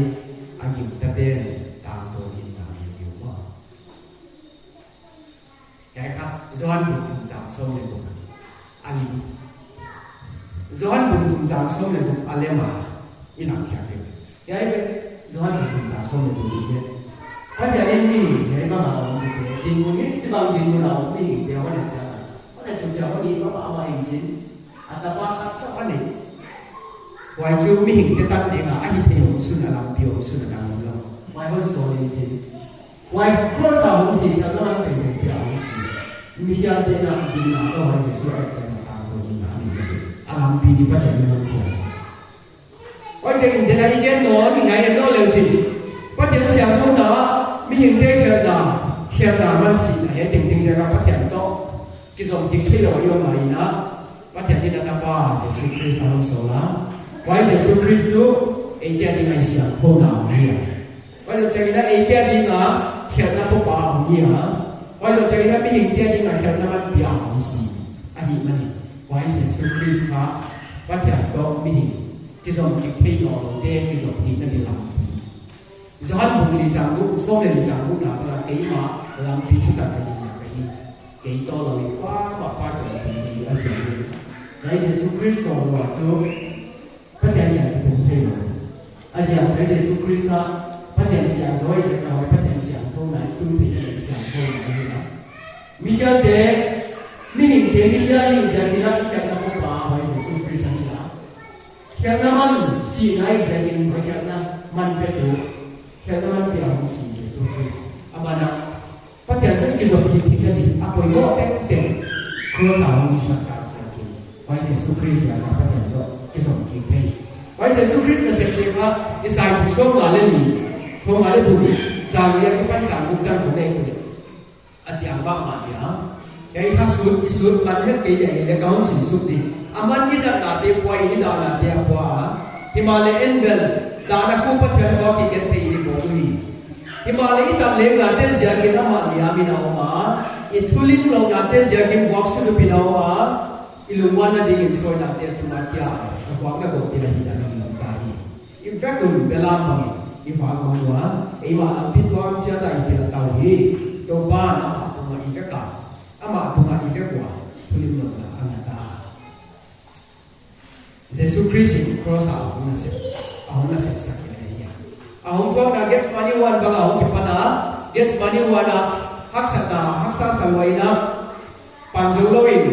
a gingta ten, tangtawn in na mi diu maw. Hiai kha, Johan bung thum chang sawm leh guk. A lim. Johan bung thum chang sawm leh guk a lem a. I lam khiak hi. Hiai ve, Johan bung thum chang sawm leh guk hi. Pathian in mi, hiai bang a om te, dinmun in si bang dinmun a om mihingte hon en chiang a. Hon en suk chiang hon it mahmah in chin. A tapa khat chauh a neih. Huai chu mihingte tan ding a, a hihtheih omsun a lampi omsun a dang om lou. Huai hon sawl in chin. Huai cross a hong si, khelhna man tengteng pia hong si. Mi khialte na dinmun a huai Jesu a et chiang a tangtawn in na mi. A lampi di Pathian in hon siam. Huaiziakin tena i gen nawn, ngai en nawn leu chin. Pathian siangthouna, mihingte khelhna, khelhna man sihna hiai tengteng ziak a Pathian toh kizom kik theilou a i om lai in a, Pathian in a tapa Jesu Khrist a hon sawl a. Huai Jesu Khrist tuh eite a ding a siangthouna ahi a. Huai zoh chiangin a eite a ding a khelhna popa ahi a. Huai zoh chiangin a mihingte a ding a khelhna man pia ahi si. Ahihmanin huai Jesu Khrist kha Pathian toh mihing kizom kik thei nawnloute kizom kikna di lampi. Johan bung li chang guk, sawm leh li chang guk na bang a keimah lampi thutak ka hi na ka hi. Kei tawlou in kuamah pa tawlou in a chi hi. Huai Jesu Khrist tawlou a chu Pathian in a kitung thei lou. A ziak huai Jesu Khrist kha Pathian siangthou ziak a huai Pathian siangthouna i tun theihna siangthouna ahi a. Mi khialte, mihingte mi khial i hih ziakin a khelhna popa huai Jesu Khrist ahi a. Khelhna man sihna i hih ziakin huai khelhna man petu, khelhna man pia hong si Jesu Khrist. A ban ah Pathian toh kizom kik theihna di a poimoh tengteng cross a hong i sak tak ziakin. Huai Jesu Khrist ziak a Pathian toh kizom kik thei. Huai Jesu Khrist nasepte kha Isai bung sawmnga leh li, sawmnga leh thum, chang li akipan chang guk tan kon nei kul leh. A chiang mahmah dia. Hiai kha sut, i sut man het kei dia, i leh ka hon sin suk di. Aman i natnate pua, i dahnate a pua a. Himahleh en bel, dahna khu Pathian khua kigen thei in i bawl uhi. Himahleh i tatlengnate ziakin amah liam in a om a, i thulimlouhnate ziakin vuak sutlup in a om a, i lungmuanna dingin sawinate a tung a kia, a vuakna gawp dia hi dan a om ta hi. I vek un belam bangin, i vak bang ua, eimah lampi tuam chiat a i pial ta uhi, Toupa'n amah tungah i vek a, amah tungah i vek ua, thulimlouhna a ngat a. Jesu Khrist in cross a hong nasep, a hong nasep sak in ahi a. A hong thuakna Gethsemane huan bang a hong kipan a, Gethsemane huan a haksatna, haksa sa lua in a, pan zoulou in,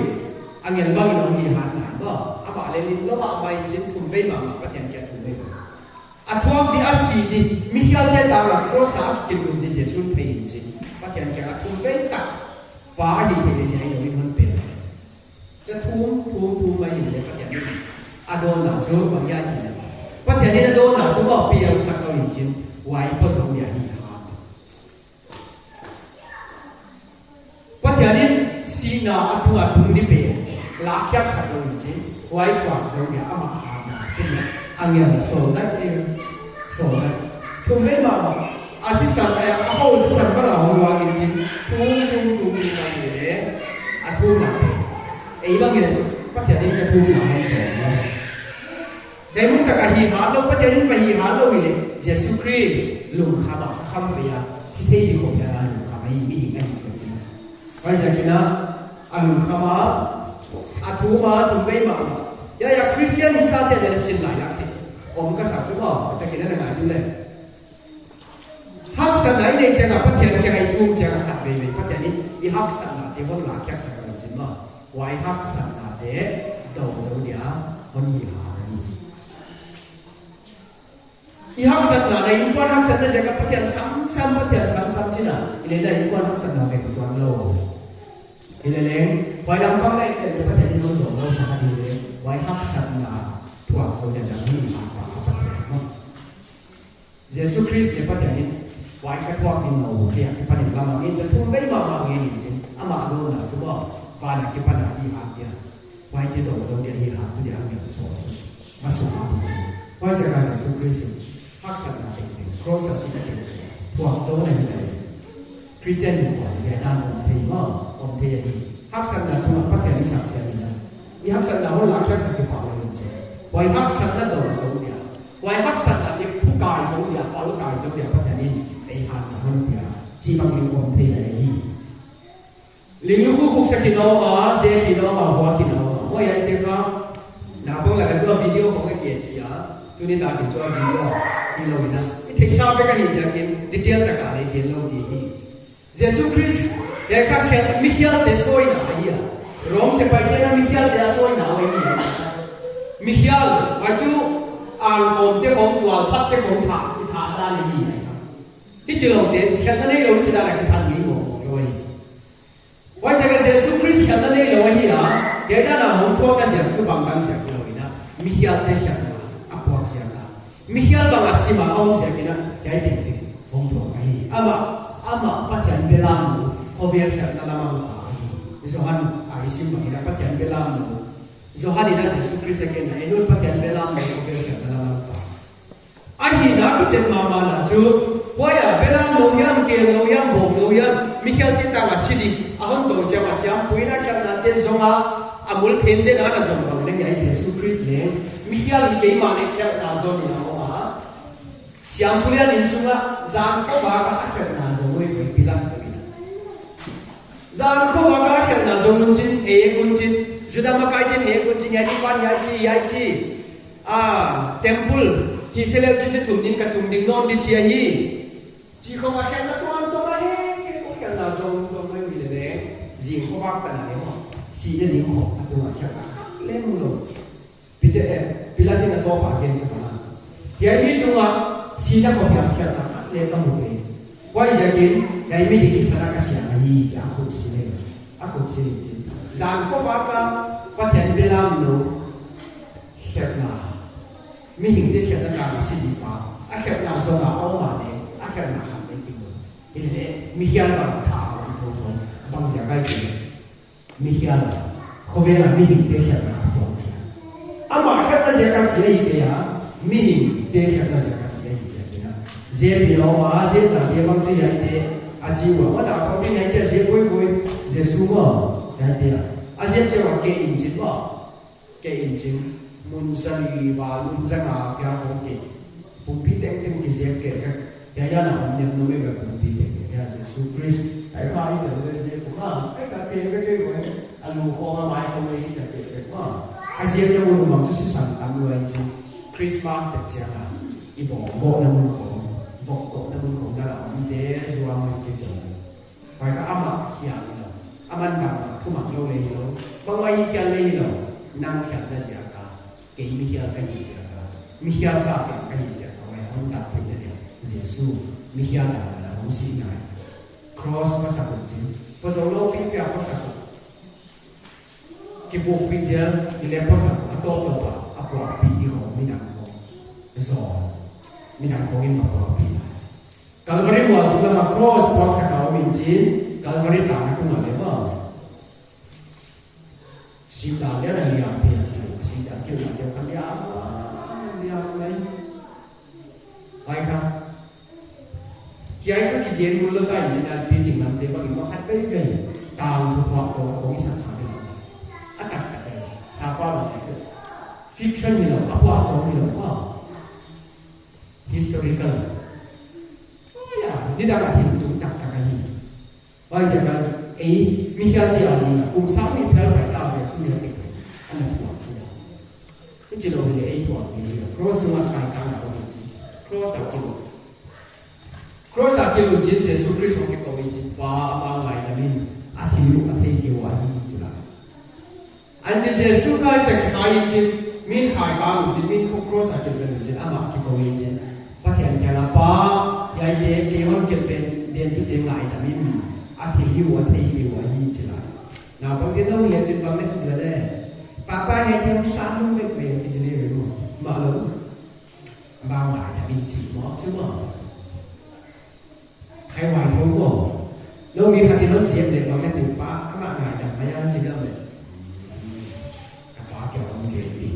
angel bangin hong hi hat nai maw. Amah leh lim lua mahmah in chin thumvei mahmah, Pathian kiang thumvei mahmah. A thuak di a si di, mi khialte tang a cross a kilut di Jesu'n thei in chin. Pathian kiang a thumvei tak, Pa ahi thei leh hiai lou in hon pe. Chia thum, thum, thum mai in leh Pathian in a dawnna chu bang hia chi leh. Pathian in a dawnna chu bang pial sak lou in chin, huai pa zong dia hi hat. Pathian in sihna a tung Piaksak lou in chin, huai thuak zou dia amah hatna te ni, angel sawl dai e, sawl dai. Thum vei mahmah, a sisan, a, a hou sisan bang a hong luang in chin, thum, thum, thum, thum, thum, thum, a thumna. Ei bang in a chu, Pathian in ka thumna hong pe. Dai mun tak a hi hat lou, Pathian in ka hi hat lou hi leh, Jesu Khrist lungkham a, kham pe a, si thei di khop a lungkham a, hi mi ding a hi sek. Huaiziakin a lungkham a, a thum a, thum vei mahmah. Ya, ya, Christian hi sa te deuh leh sin lai lak te. Om ka sa chu maw, ka takin a na ngai tu leh. Haksatna i neih chiang a Pathian kiang a i thum chiang a khat vei vei Pathian in i haksatna te hon lakkhiak sak a chin maw. Huai haksatna te dou zou dia hon hi hat a hi. I haksatna, na innkuan haksatna ziak a Pathian samsam, Pathian samsam chihna. I leh na innkuan haksatna veng tuan lou. I leh leng, huai lam pang na i leh Pathian in hon dou lou sak a di leh. Huai haksatna thuak zou dia dang hi a pa Pathian maw. Jesu Khrist leh Pathian in, huai ka thuak ding lou, dia kipan in lam a ngen cha thum vei mahmah ngen in chin, amah dawnna chu maw, van a kipan a hi hat dia. Huaite dou zou dia hi hat tu dia angel sawl suk. Masuk a bu chin. Huaiziak a Jesu Khrist in haksatna tengteng, cross a sihna tengteng thuak zou na hi lai. Christian mi kuan, dia dan om thei maw, om thei a hi. Haksatna tungah Pathian i sak chiang in a. I haksatna hon lakkhiak sak kipak lou in chin. Huai haksatna dou zou dia. Huai haksatna te phukai zou dia, palkai zou dia Pathian in ei hatna hon pia. Chih bang leng om thei lai hi. Ling lukhu khuksak in a om a, zep in a om a, vuak in a om a. Huai a te ka. Na pang lak a chu a video khong a kiet pia. Tuni tak in chu a video. Hilou in a. I theihsa vek a hi ziakin, detail tak a leh gen lou di hi. Jesu Khrist, hiai kha khial, mikhialte sawina ahi a. Rom sepaite na mikhialte a sawina ahi a. Mikhial, huai chu, angkawmte khong, tualphatte khong thah, kithah dan ahi a. Hichiloute, khialna neilou, hichi dan a kithah mi mawk mawk lou ahi. Huaiziak a Jesu Khrist khialna neilou ahi a, hiai dan a hong thuakna ziak chu bang dan ziak hilou in a, mikhialte khialna a puak ziak a. Mikhial bang a sim a om ziakin a, hiai tengteng hong thuak ahi. Amah, amah Pathian belamnou, khovel khialhna lam a hong pa ahi. Johan a i sim bang in a Pathian belamnou. Johan in a Jesu Khrist a gen a, en un Pathian belamnou, khovel khialhna lam a hong pa. Ahihna kichen mahmahna chu, huai a belamnou hiam, kelnou hiam, bawmnou hiam, mikhialte tang a si di, a hon tou chiang a siampu in a khialhnate zong a, a mul phen chen a na zong bang leng hiai Jesu Khrist leng, mikhial hi keimah leh khialhna zong in a om a. Siampu lian in sung a, zan khovak a a khialhna zong uih uih Pilat uih. Zan khovak a a khialhna zong un chin, hek un chin, Juda makaite'n hek un chin, hiai di pan, hiai chi, hiai chi. A, temple, hi se leh chin di thum din ka tung ding nawn di chi ahi. Chi khong a khialhna tuamtuam a hek, hek, a khialhna zong, zong uih uih leleng. Zing khovak tan a leng maw. Sihna ding khong a tung a khialhna khat leng lou. Peter, eh, Pilat in a tawp a gen chu bang a. Hiai mi tungah sihna khop hiam khialhna khat leng ka mu ve. Huaiziakin, hiai mi dik sisan a ka siang ahi, chia a khut si leng. A khut si leng chin. Zan khovak a Pathian belamnou khialhna. Mihingte khialhna tang a si di pa. A khialhna zong a om a leh, a khialhna khat leng ki mu. Hileleh, mikhial bang a tha a om thouthou. Bang ziak ahia chi leh. Mikhial, khovel a mihingte khialhna a puak ziak. Amah khialhna ziak a si ahi kei a, mihingte khialhna ziak a si ahi ziak in a. Zep in a om a, zepna te bang chu hiaite, a chi ua, ua na khong te hiaite a zep uih uih, Jesu maw, hiaite a. A zep chiang a keh in chin maw. Keh in chin, mun sali val, mun zanga kia khong keh. Pumpi tengteng kizep keh ka. Hiai dan a om nep nuam e ka pumpi tengteng kia Jesu Khrist. Ai kha i tel leh zep uh kha. Ai ka keh ka keh uih. A lu khong a mai khong leh i cha keh keh uih. A zepna mun bang chu sisan tam lua in chin. Christmas tek chiang a. I bawm bawmna mun khong. Vok bawmna mun khong dan a om Jesu a mun chin. Huai kha amah khial hilou. Aman bangmah thumang lou leh hilou. Bangmah hi khial leh hilou. Nang khialhna ziak a. Kei mikhial ka hi ziak a. Mikhial sa pen ka hi ziak a. Huai hon dak pen na dia. Jesu. Mikhial dan a hong si nai. Cross pasak un chin. Pazou lou pi pia pasak un. Kibukpih zel, i leh pasak a tawp tawp a, a puakpih di khong midang khong. Zong, midang khong in ma puakpih. Calvary mual tung lam a cross puaksak a om in chin, Calvary tang a tung a leh maw. Singdang lian a liam pen a kio, singdang kio a kio kha liam, liam lai. Huai kha. Hiai kha kigen mun lou ta in, Jesu Khrist ching lamte bang in ma khat veve. Tangthu phuak toh khong i sak kha ve. A taktak e. Sapa bang e chu. Fiction hilou, a phuak toh hilou. Historical. Oh ya, nidang a thil tung taktak ahi. Huaiziak a, ei, mi hiaite a ding a, kum sang nih phel pai ta Jesu mi a tek pai. Ana phuak hi a. Hichi lou leh ei phuak hi a. Cross tungah khai kang a om hi chi. Cross a kilun. Cross a kilun chin Jesu Khrist hong kikou in chin. Pa, amah ngaidam in. A thil uh a thei kei ua hi chi la. Anni Jesu Khrist chak khai in chin, min khai kang un chin, min khuk cross a kilveng un chin, amah kikou in chin. Pathian kiang a Pa, hiaite kei hon kilveng, den tute ngaidam in, a thil uh a thei kei ua hi chi la. Naupangte nou leh chin bang na chi dia leh. Papa hiaite hong sam lou vek mai, ki chi leh ve mo. Mah lou. Amah ngaidam in chi mo, chi mo. Hai huai tho ko. Lou mi khat in hon siam leh bang a chin Pa, amah ngaidam mai a chi dam leh. Ka pa kia om kei di.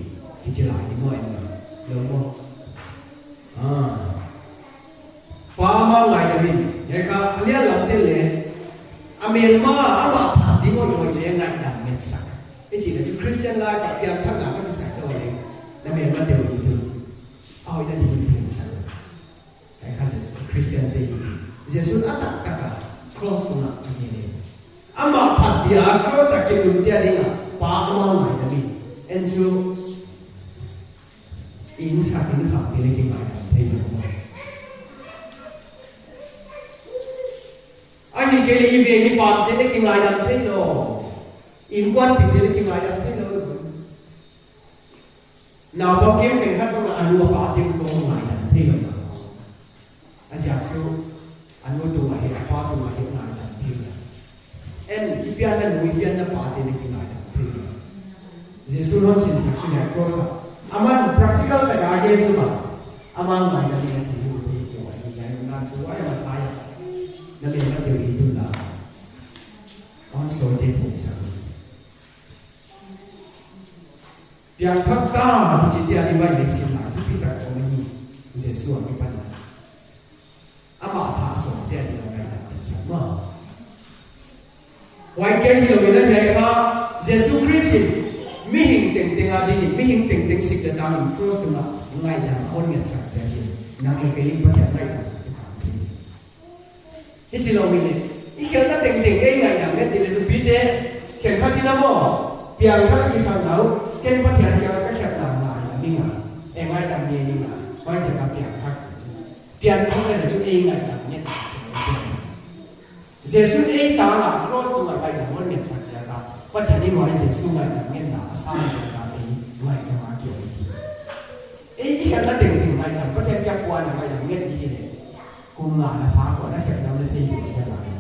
Kichi lai di mo en ma. Lou mo. Ah. Pa amah ngaidam in. Hiai kha, a lian lam te leh. A mel ma, amah phat di mo lou leh ngaidam nget sak. I chih leh chu Christian life a piangthakna ka kisai toh leh. Na mel ma te lou di. A hoih na di di sak. Hiai kha Jesu, Christian te. Jesu a taktak a cross tungah a gen e. Amah phat dia cross a kilun te a ding a Pa amah ngaidam in. En chu in sa in kha te leh kingaidam thei lou. Ahihkeileh i veng i pam te leh kingaidam thei lou. Innkuanpih te leh kingaidam thei lou. Naupang khenkhat bang a nu a pa te toh ngaidam thei lou. A ziak chu, a nu tungah hi, a pa tungah hi ngaidam thei lou. En, i pianna nu, i pianna pa te leh kingaidam thei lou. Jesu hon sinsak chu hiai cross a. Aman practical tak a gen chu bang. Amah ngaidam in a thil uh thei kei ua hi, hiai nan chu huai a ma thai a. Na mel ma te lou di tun la. Hon sawm te thong sak. Piangthak ta, kichi te a di bai leh sim lai, thupi tak om ahi, Jesu a kipan. Amah thah sawm te a di a ngaidam nget sak ma. Huai kia hilou in a hiai kha, Jesu Khrist in, mihing tengteng a ding in, mihing tengteng sik leh tang in cross tungah, ngaidam hon nget sak ziak in, nang leh kei in Pathian ngaidam, Hichi lou mi leh. I khelhna tengteng ei ngaidam nget di leh nupite. Khenkhat in a maw. Piangthak kisam lou. Ken Pathian kiang ka khelhna ngaidam ning a. Ei ngaidam nge ning a. Huaiziak a piangthak. Piangthak leh chu ei ngaidam nget. Jesu ei tang a cross tungah ngaidam hon nget sak ziak a. Pathian in huai Jesu ngaidam ngetna a san ziak a ei ngaidam a kiang. Ei khelhna tengteng ngaidam. Pathian kiang puan a ngaidam nget di leh. Kum nga na pha ko na khelh dam na thei di ka lai.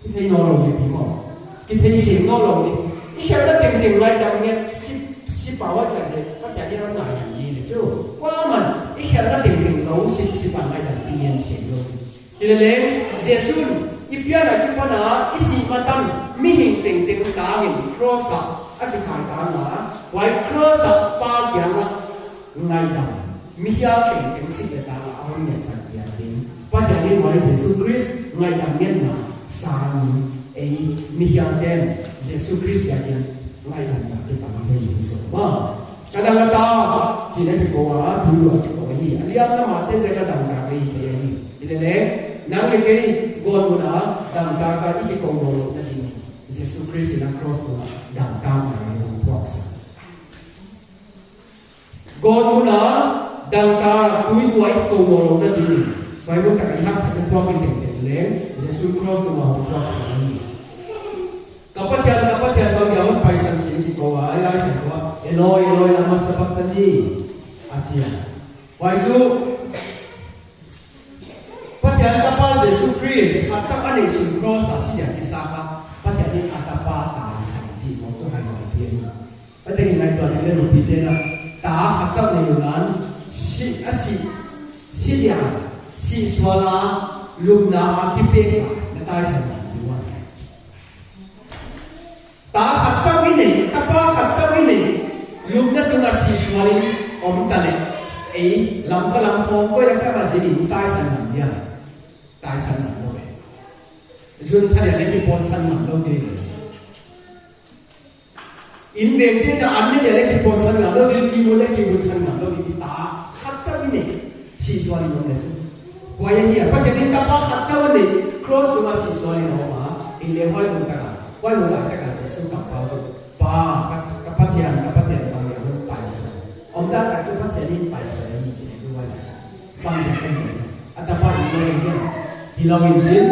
Kithei nawnlou di pi maw. Kithei seng nawnlou di. I khelhna tengteng ngaidam nget sip, sip a huai chia se. Pathian in hon ngaidam di leh chu. Kuaman, i khelhna tengteng lou sip, sip a ngaidam di ngen seng lou. Hileleng, Jesu, i pian a kipan a, i sih ma tan, mihing tengteng tang in cross a, a kikhai tang a, huai cross a Pa kiang a, ngaidam. Mihial tengteng sik leh tang a hon nget sak ziak in. Pathian in huai Jesu Khrist ngaidam ngetna sang in ei mihial ten Jesu Khrist ziak in ngaidamna kipan thei hi zaw. Ka dang a ta, chih leh kikou a, thu lua kikou hi. A lian lam a te ziak a dangtak ei thei hi. Hileleng, nang leh kei, gawtmun a, dangtak a i kikou nawnlouhna ding in. Jesu Khrist in a cross tungah, dangtakna i hong puaksak. Gawtmun a dangtak tuiduai kou mawlna ding in, Bible tak i haksatna tuak in tengteng leng, Jesu cross tungah hong puaksak hi. Ka Pathian, ka Pathian, bang dia hon paisan chih kikou a, Laisiangthou ah, Eloi, Eloi, lama sabachthani, a chi a. Huai chu, Pathian Tapa Jesu Khrist, khat chauh a neih sun cross a si dia kisakha, Pathian in a Tapa tangsan chih mawk chu hai mawk pian. Pathian in ngaihtuah leh leh lupite na, ta khat chauh nei un, si, a si, si dia, si sual a, lupna a kipek a, na taisan dan ding uh a. Ta khat chauh i nei, tapa khat chauh i nei, lupna tunga si sualin om ta leh, ei lam ka lam khawng koi la ka ma zin in taisan ngam dia. Taisan ngam lou e. Zun tha dia leh kipawtsan ngam lou ding. Inn veng te na an ne dia leh kipawtsan ngam lou ding, i mu leh kipawtsan ngam lou ding, ta khat chauh i nei, si sualin om leh chu. Huai ahi a, Pathian in tapa khat chauh a nei, cross tunga si sualin om a, i leh huai hun taka, huai hun lai taka Jesu kampau chu, Pa, ka, ka Pathian, ka Pathian, ka Pathian, ka hun paisan. Omdan khat chu Pathian in paisan ahi chih i mu a. Bang ziak a, a tapa in mu a, hilou in chin.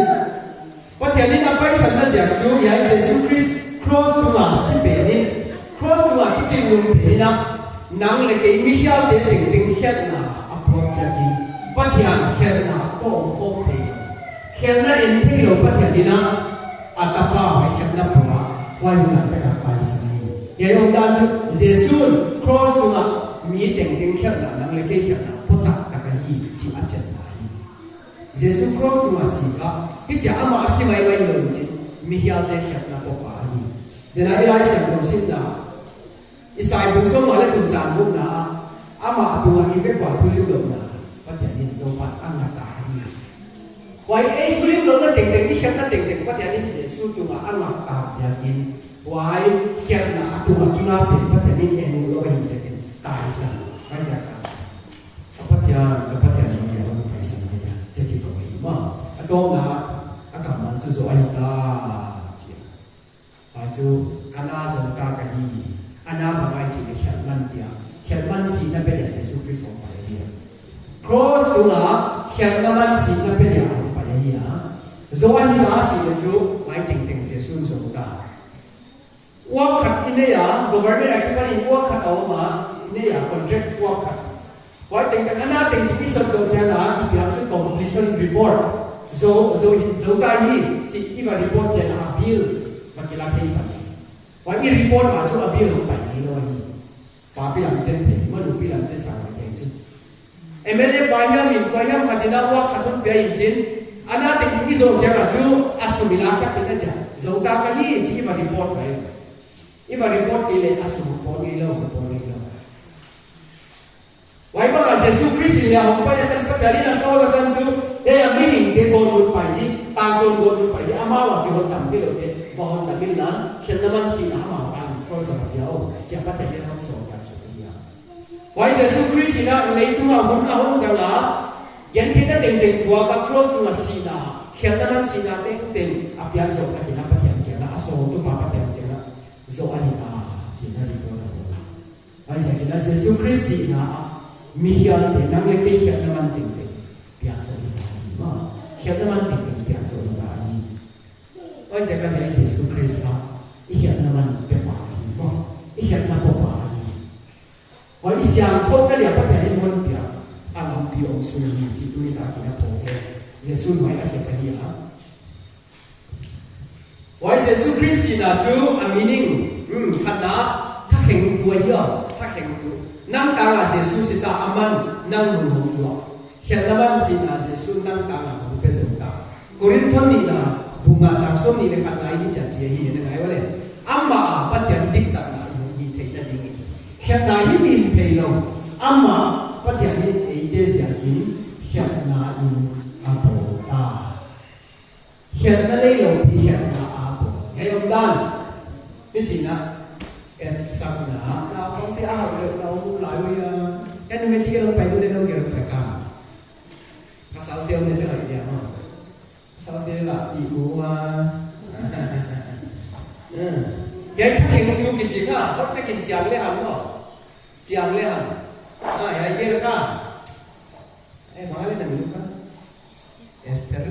Pathian in a paisanna ziak chu, hiai Jesu Khrist cross tunga si pen in, cross tunga kithinlum pen in a, nang leh kei mikhialte tengteng khelhna a puak ziakin, Pathian khelhna toh om khawm thei. Khelhna en theilou Pathian in a, a tapa huai khelhna pua, huai hun lai taka paisan hi. Hiai omdan chu, Jesu'n cross tunga mi tengteng khelhna, nang leh kei khelhna pua taktak ahi chih a chetna hi. Jesu cross tunga si kha, hichia amah si maimai lou in chin, mikhialte khelhna puakpa ahi. Tena i Laisiangthou simna, Isai bung sawmnga leh thum chang gukna ah, amah tunga i vek ua thulimlouhna Pathian in Toupa'n a ngak ta hi. Huai ei thulimlouhna tengteng, i khelhna tengteng Pathian in Jesu tunga a ngak tak ziakin, huai khelhna a tunga kingak pen Pathian in en lou ahi ziakin, taisan, huai ziak a. Ka Pathian, ka Pathian, nang hiai hun paisan hiam, chih kikou hi maw. A tawpna, a kammal chu zoh ahi ta, chi a. Huai chu, ka na zong ta ka hi, a na bang ahia chih leh khelhman pia, khelhman sihna pe dia Jesu Khrist hong pai ahi a. Cross tunga, khelhna man sihna pe dia hong pai ahi a. Zoh ahi ta chih leh chu, huai tengteng Jesu'n zong ta. Uak khat i nei a, government akipanin uak khat a om a, i nei a, contract uak khat. Huai tengteng a na tengteng i sawt zoh chiang a, i piak chu completion report. Zoh, zoh, zoh ta hi, chih i va report chiang a bill va kila thei ta. Huai i report a chu a bill hong pai ngeilou hi. Pa pi lam ten thei, ma nu pi lam te sang thei chu. M L A pa hiam in, kua hiam khat in a uak khat hon pia in chin, a na tengteng i zoh chiang a chu, a sum i lak tak in a chia. Zoh ta ka hi, chih i va report pai. I va report kei leh a sum hong pawt ngeilou, hong pawt ngeilou. Huai bang a Jesu Khrist in a hong pai a san Pathian in a sawl a san chu, hiai a mihingte gawtmun pai di, tangtawn gawtmun pai di, amau a kihon tam kei lou te, va hon tam inla, khelhna man sihna amau a cross a va pia o, chih a Pathian in a hon sawl ka chu hi a. Huai Jesu Khrist in a leitung a hun a hon zang a, gentheihna tengteng thuak a cross tunga sihna, khelhna man sihna tengteng a piak zoh tak in a Pathian kiang a, a sawltu pa Pathian kiang a, zoh ahi ta, chih in a report a bawl a. Huaiziakin a Jesu Khrist sihna ah, mikhialte nang leh kei khelhna man tengteng piak zoh ahi ta hi maw. Khelhna man tengteng piak zoh ahi ta hi. Huaiziakin a Jesu Khrist kha, i khelhna man pepa ahi maw. I khelhna puakpa ahi. Huai i siangthou na dia Pathian in hon pia, a lampi om sung hi chih tuni takin a phawk e. Jesu'n huai a sep ahi a. Huai Jesu Khrist sihna chu a meaning, hmm, khatna, thakhengtu ahi a, thakhengtu. Nang tang a Jesu si ta, aman nang mun hong tuak. Khelhna man sihna Jesu'n nang tang a hong pe zong ta. Korinth nihna, bung nga chang sawmnih leh khatna i chih ahi, na ngai ua leh. Amah a Pathian diktatna i hih theihna dingin. Khelhna himhim theilou. Amah Pathian in eite ziakin khelhna in a bawl ta. Khelhna neilou pi khelhna a bawl. Hiai omdan. Hichi'n a. Etsakna. Naupangte a hauh leh na om lai ua. Ka numei te leng pai, nu leh nu leng pai ka. Pasalte om leh chelai dia maw. Pasalte la i ua. Hmm. Hiai thakhengtu kichi kha. Hoihtakin chiang lehang maw. Chiang lehang. Ah, hiai gel kha. Eh, bang ahia na min kha? Esther.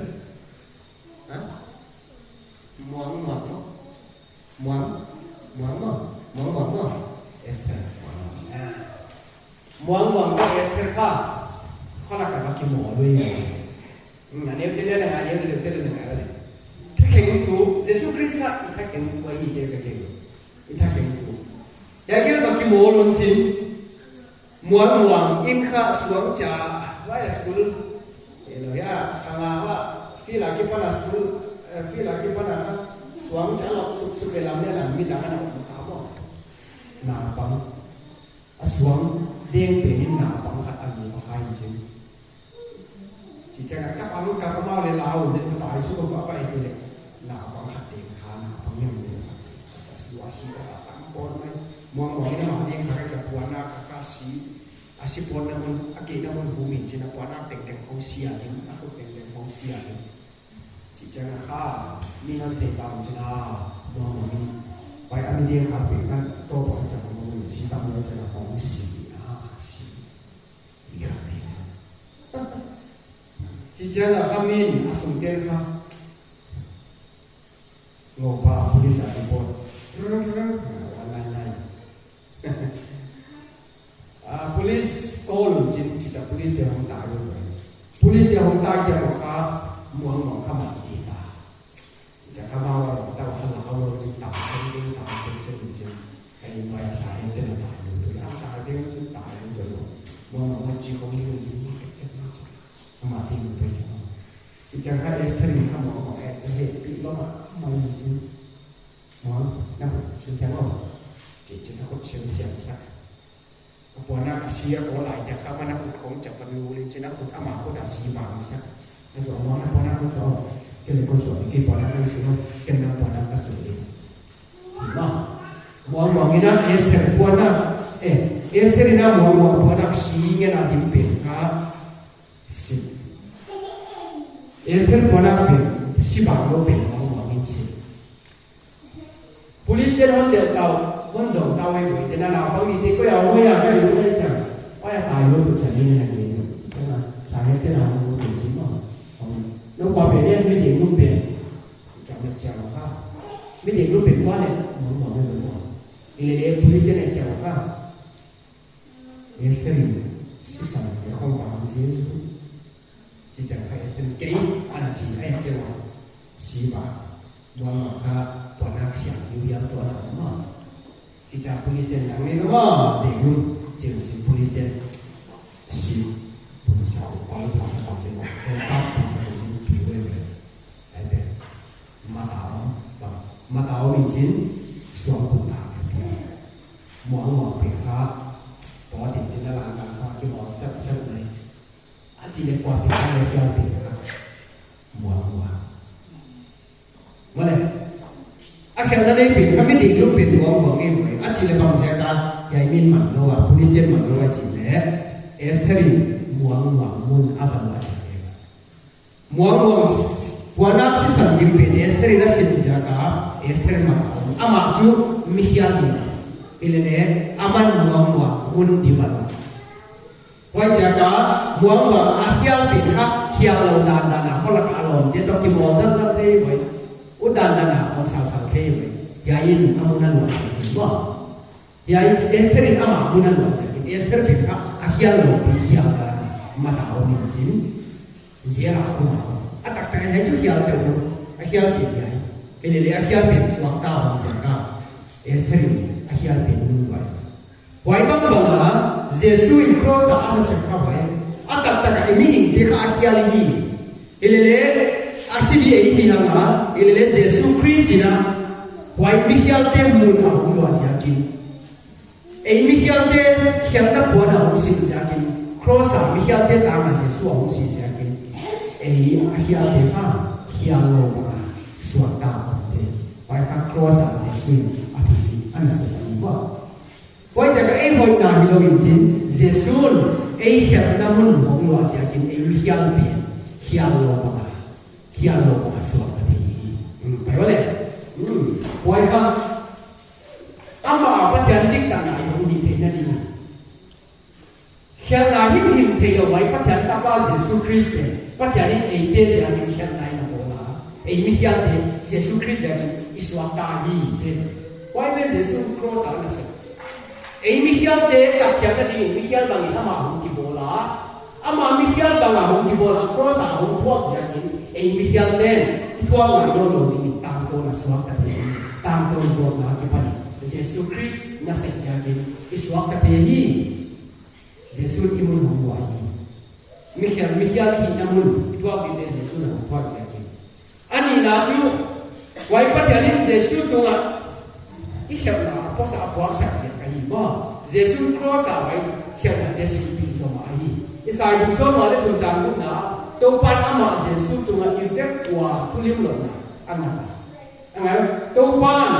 Ha? Muang Muang maw? Muang? Muang maw? Muang Muang maw? Esther. Ah. Muang Muang toh Esther kha. Kholak a va kimawl uh. Hmm, a neu te leh na ngai, a neu te leh na ngai leh. Thakhengtu, Jesu Khrist kha i thakhengtu ahi chi ka gen. I thakhengtu. Hiai gel va kimawl un chin. Muang Muang in kha suangcha, huai a school. Hello, ya, khang a huai, field a kipan a school, eh, field a kipan a kha. Suang cha lok suksuk leh lam leh lam midang ana om kha maw. Naupang. A suang deng pen in naupang khat a nu va khai in chin. Chicha ka pang ka pang mau leh lau leh ka tai su ka pa pa itu leh. Naupang khat deng kha, naupang yang deng kha. Ka su a si ka tam pon mai. Muang muang in a ma deng kha ka cha puan a ka ka si. A si pon na mun, a ke na mun hu min chin a puan a teng teng khong sia lim, a khut teng teng khong sia lim. Chicha kha, mi nan te bang chin a, muang muang in. Pai a mi deng kha pe kan to pa cha muang muang si tam muang cha na khong si a, si. Chicha la kha min a sung tel kha. Ngau pa police a report. One nine nine. Ah, police call chin, chicha police te hong tai lo. Police te hong tai cha kha muang muang kha ma ti ta. Cha kha ma wa ta wa la ka lo ti ta chen chen ta chen chen chen. Kai ma ya sa he te na ta lo tu ya ta de chen ta lo tu. Mo mo mo chi ko ni ni ke ke ma cha. Ma ti mo pe cha. Chi cha kha Esther ni kha mo mo e cha he pi lo ma ma ni chin. Mo na ko chin cha lo. Chi chi na ko chin siam sa. A puan a ka si a ko lai te kha ma na khut khong cha pa lu le chin a khut ama khut a si bang sa. Na so mo na puan a ko so. Ke le ko so ke puan a ko si no. Ke na puan a ka si le. Si ma. Muang muang in a Esther puan a. Eh, Esther in a muang muang puan a si ngen a dim pen kha. Si. Esther puan a pen si bang lo pen muang muang in si. Police ten hon delh tau, hon zong tau ei boi, ten a naupang ni te ko ya, ko ya, ko ya, ko ya, chang. Ko ya, tai lo tu chan ni na ni. Chang a, sa he ten a hon lo tu chin ma. Hon, no pa pe ni mi ding lum pen. Chang me chang ha. Mi ding lum pen ko le, mo mo me mo. Ile le police ten chang ha. Esther in, sisan, ya khong pa Jesu. Chicha kha Esther kei ana chi ai chewa. Si ba. Muang muang kha puan a siam tiu hiam tua na ma. Chicha police ten nang ni ma de yun. Chin chin police ten. Si. Police a ko kol police a ko chin. Ko ka police a ko chin pi we we. Ai pe. Mata om ba. Mata om in chin. Suang ku ta. Muang muang pe kha. Pawt in chin a lang lang kha ki muang sat sat nai. A chi le kua pi kha le kua pi kha. Muang muang. Male. A khelhna nei pi kha mi ding lum pi muang muang e muang. A chi le bang ziak a, hiai min man lou a, police ten man lou a chi le. Esther in muang muang mun a van a chi le. Muang muang s-, puan a sisan dim pen Esther in a sin ziak a, Esther man a om. Amah chu mi hial in. Ile le, aman muang muang mun di van. Huaiziak a, muang muang a hial pen kha, hial lou dandan a, kholak a lawmte toh kimawl dandan thei boi. U dandan a, om sal sal thei boi. Hiai in, a mun a luah thei boi. Hiai Esther in ama mun a luah ziakin, Esther pen kha, a hial lou pen hial dan, mata om in chin. Ziak a khum a. A taktak hiai chu hial pen lou, a hial pen hiai. Ile le a hial pen suak ta om ziak a. Esther in, a hial pen mun luah. Huai bangbang a, Jesu in cross a ana sep kha huai. A taktak a i mihingte kha a hial i hi. Ile le, a si di ei hi hang a, ile le Jesu Khrist in a, huai mihialte mun a hong luah ziakin. Ei mihialte khelhna puan a hong sin ziakin. Cross a mihialte tang a Jesu a hong si ziakin. Ei a hialte kha, hial lou bang a, suak ta omte. Huai kha cross a Jesu in a pi ana sep a ni ba. Huaiziak a ei hoihna hilou in chin, Jesu'n ei khelhna mun hong luah ziakin ei mihial pen, hial lou bang a, hial lou bang a suak ta ding hi. Hmm, pai ua le. Hmm, huai kha, ama Pathian diktatna i hong di theihna ding. Khelhna himhim theilou mai Pathian tapa Jesu Khrist pen, Pathian in eite ziakin khelhna i na bawl a. Ei mihialte, Jesu Khrist ziakin i suak ta hi, chi. Huai pen Jesu cross a ana sep. Ei mihialte tak khiatna dingin mihial bangin ama hong kibawl a. Ama mihial bang a hong kibawl a, cross a hong thuak ziakin. Ei mihialte'n i thuak ngai nawnlou dingin tangtawn a suak ta hi. Tangtawn tuakna akipanin. Jesu Khrist nasep ziakin i suak ta hi. Jesu'n i mun hong luah hi. Mihial, mihial i hihna mun, i thuak dingte Jesu'n a hong thuak ziakin. A nihna chu, Huai Pathian in Jesu tungah i khelhna a puaksak, a puaksak ziak ahi maw. Jesu cross a huai khelhnate sihpih zomah ahi. Isai bung sawmnga leh thum chang gukna ah, Toupa'n amah Jesu tungah i vek ua thulimlouhna a ngat a. A ngai, Toupa'n,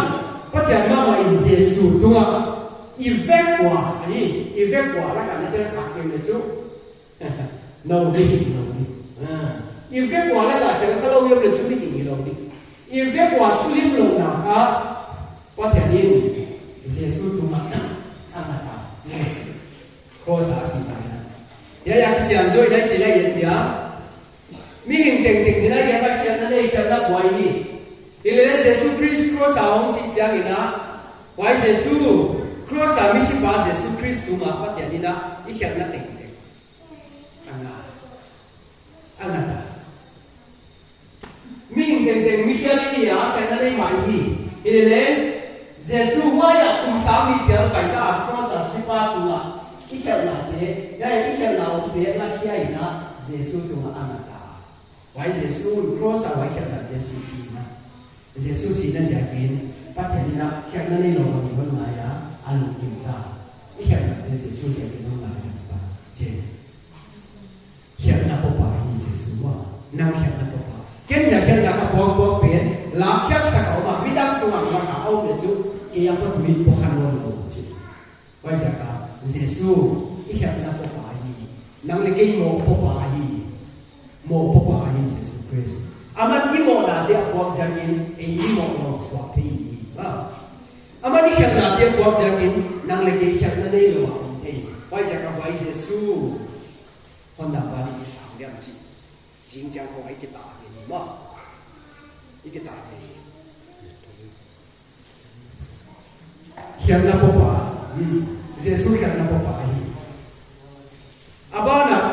Pathian mahmah in Jesu tungah i vek ua, ahi, i vek ua lak ah na tel kha kei leh chu. No ni, no ni. Ah. I vek ua lak ah tel kha lou hiam leh chu mihing hilou ding. I vek ua thulimlouhna kha Pathian in Jesu tungah a ngat a. Cross a si ta hi na. Hiai a kichian zaw in i chih lai in dia. Mihing tengteng in a gen a khelhna nei, khelhna buai hi. Hileleh Jesu Khrist cross a hong si chiangin a, huai Jesu cross a misipa Jesu Khrist tungah Pathian in a i khelhna tengteng a ngat a. A ngat a. Mihing tengteng mikhial i hi a, khelhna nei mai hi. Hileleh Jesu huai a kum sang mikhial paita a cross a sipa tungah i khelhnate, huai i khelhna omte lakhia in a Jesu tungah a ngat a. Huai Jesu cross a huai khelhnate sihpih in a. Jesu sihna ziakin Pathian in a khelhna neilou bangin hon ngai a, a lungkim ta. I khelhnate Jesu ziakin hon ngai ta. Chen. Khelhna puakpa hi Jesu maw. Nang khelhna puakpa. Ken a khelhna ka puakpuak pen, lakkhiaksak a om a, midang tungah lak a om leh chu, kei a puak mi puak kha nawnlou chi. Huaiziak a, Jesu, i khelhna puakpa hi. Nang leh kei mohpuakpa hi. Mohpuakpa hi Jesu Khrist. Aman i mohnate a puak ziakin, ei i mohna suak thei hi. Maw. Aman i khelhnate a puak ziakin, nang leh kei khelhna neilou a om thei. Huaiziak a huai Jesu. Hon dam bang i sang diam chih. Zingchiang khong i kitah ve ni maw. I kitah ve ni. Khelhna puakpa. Hmm. Jesu khelhna puakpa hi. A ban ah.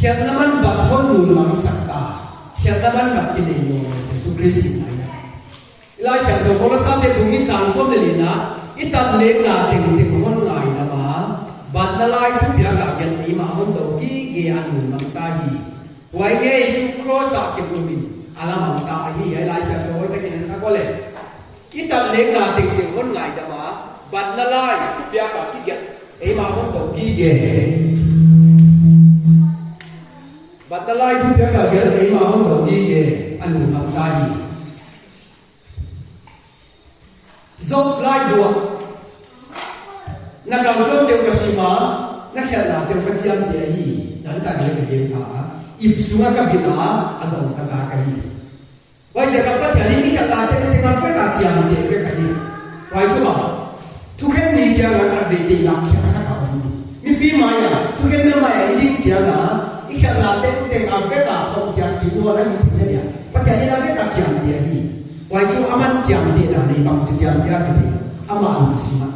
Khelhna manbat hon nulmangsak ta. Khelhna manbat kinei nawn Jesu Khrist sihna in a. I Laisiangthou Kolosate bung nih chang sawm leh lina, i tatlekna tengteng hon ngaidam a, batna lai thupiak a gelh eimah hon dou gige a nulmang ta hi. Huai ngei tuh cross a kep numin a la mang ta ahi, hiai Laisiangthou hoihtakin en kha kei leh. I tatlekna tengteng hon ngaidam a, batna lai thupiak a kigelh eimah hon dou gige. Batna lai thupiak a gelh eimah hon dou gige a nulmang ta hi. Job laibu ah. Na kalsuante uh ka sim a, na khelhnate uh ka chiamteh ahi. Zan tak leh ka gen kha a. Ip sung a ka bil a, a dong ka gak ahi. Huaiziak a Pathian in i khelhnate tengteng a vek a chiamteh vek ahi. Huai chu bang. Thukhen ni chiang a khatvei te lakkhiak kha ka om ni. Mipi mai a, thukhenna mai a i ding chiang a, i khelhna tengteng a vek a khawmkhiak kik nawn a hi thei dia. Pathian in a vek a chiamteh ahi. Huai chu aman chiamtehna nei bangchi chiamteh ahi thei. Amah lungsim a.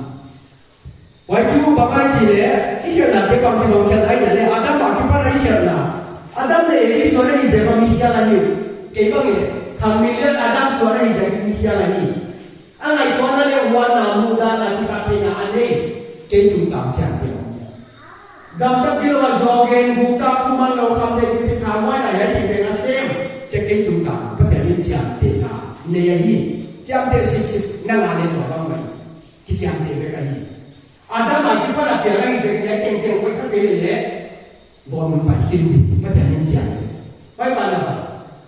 Huai chu bang ahia chih leh, i khelhnate bangchi bang khelh ahia leh, Adam a kipan a i khelhna. Adam leh Evi suan ahi ziak a mi khial ahi uh. Kei bang e, thang million Adam suan ahi ziak a mi khial ahi. A ngaihtuahna leh huanna muhdanna kisaktheihna a nei, kei tungtang chiamteh om. Gamtat gilou a zuau gen, guktak thumanlou, khamtheih, thilthang huai lai a tengteng a sem, chih kei tungtang, Pathian in chiamtehna nei ahi, chiamteh sipsip, nang a leh tua bang mai, kichiamteh vek ahi. Adam a kipan a piang ahi ziak a tengteng huai kha kei leh leh, Bawlung pai khin di, Pathian in chiamteh. Huai ban ah.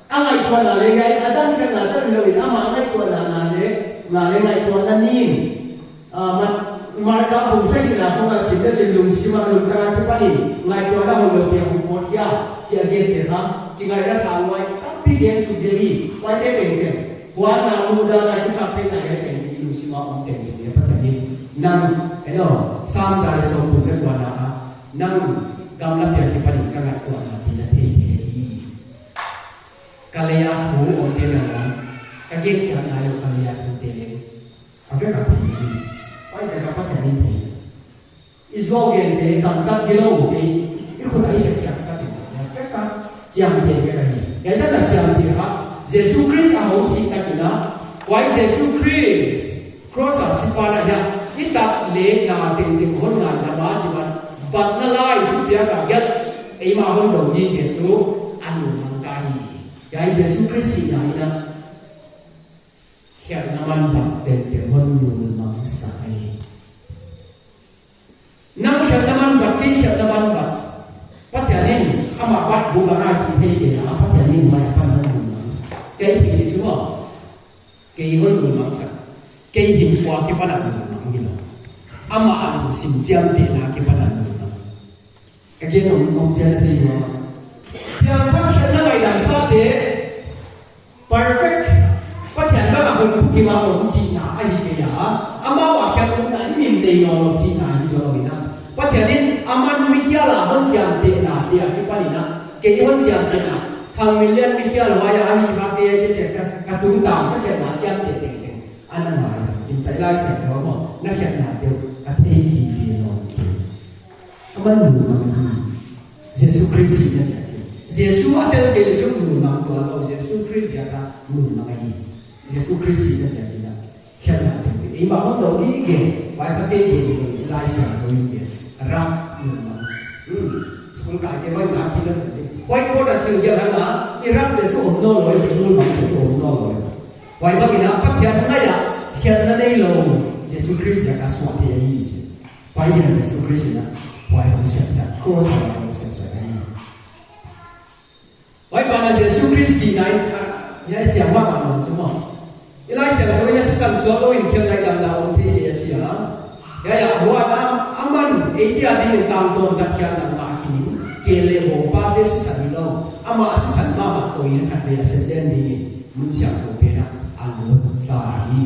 A ngaihtuahna leh ngai, Adam khelhna chauh hilou in, amah ngaihtuahna na leh, na leh ngaihtuahna nin. Ah, Mat-, Marka bung sagihna khong a sim leh chin lungsim a lungtang a kipan in, ngaihtuahna hoihlou piak uh pawt hia, chia gen te kha, kingaihna tha huai, tampi gen suk di hi, huaite tengteng. Huanna muhdanna kisaktheihna hiai tengteng, i lungsim a om tengteng, Pathian in. Nang, hello, Sam za leh sawmthum leh kuana a, Nang gamla piak kipan in ka ngaihtuahna tina theithei hi. Ka lei a thu omte nangawn, ka gen khiak nailou ka lei a thute leng, a vek a theithei hi. Huaiziak a Pathian in thei. I zuau gente, gamtat gilou te, i khut a i sep khiak sak in, a vek a chiamteh vek ahi. Hiai dan a chiamteh kha, Jesu Khrist a hong sih takin a, huai Jesu Khrist, Cross a sipa na hiai, i tatlekna tengteng hon ngaidam a chih ban, batna lai thupiak a gelh, eimah hon dou gige tuh, a nulmang ta hi. Hiai Jesu Khrist sihna in a, Manbat tengteng hon nulmang sak ahi. Nang khelhna manbat, kei khelhna manbat, Pathian in amah bat buk a chi thei kei a, Pathian in mai apan hon nulmang sak. Kei thei chu maw. Kei hon nulmang sak. Kei hinkhua akipan a nulmang hilou. Amah a lungsim chiamtehna akipan a nulmang. Ka gen om, om chian a thei maw. Piangthak khelhna ngaidam sate, perfect, Pathian bang a hun phukim a om chihna ahi kei a. Amau a khelhna i min nei nawnlou chihna hi zaw lou in a. Pathian in aman mi khial a hon chiamtehna te akipan in a, kei hon chiamtehna, Thangminlian mi khial huai a hi hak te, kei chih ka, ka tungtang ka khelhna chiamteh tengteng. Ana ngai, kin tai lai sek lo maw, na khelhna te uh ka thei kei nawn kei. Aman nulmang hi. Jesu Khrist hihna ziak in. Jesu a tel kei leh chu nulmang tuanlou, Jesu Khrist ziak a nulmang ahi. Jesu Khrist hihna ziak in a. Khelhna te. Eimah hon dou gige, huai kha kei gige, Laisiangthou in gen. Rap nulmang. Hmm. School kai te huai na ki la te. Whiteboard a thil gelh hang a, i rap te chu om nawnlou, i nulmang te chu om nawnlou. Huai bang in a Pathian ngaih a, khelhna neilou, Jesu Khrist ziak a suak thei ahi chi. Huai dia Jesu Khrist in a, huai hong sepsak, cross a hong sepsak ahi. Huai ban ah Jesu Khrist sihna in, ah, hiai chiang mahmah nawn chu maw. I Laisiangthou in a sisan suak lou in khelhna ngaidamna om thei kei a chi a. Hiai ah huan a, aman, ei dia ding in tangtawn tak hial damna a khin in, kel leh bawngpa te sisan hilou, amah sisan mahmah tawi in khatvei a sep den ding in, mun siangthou pen ah a lut ta hi.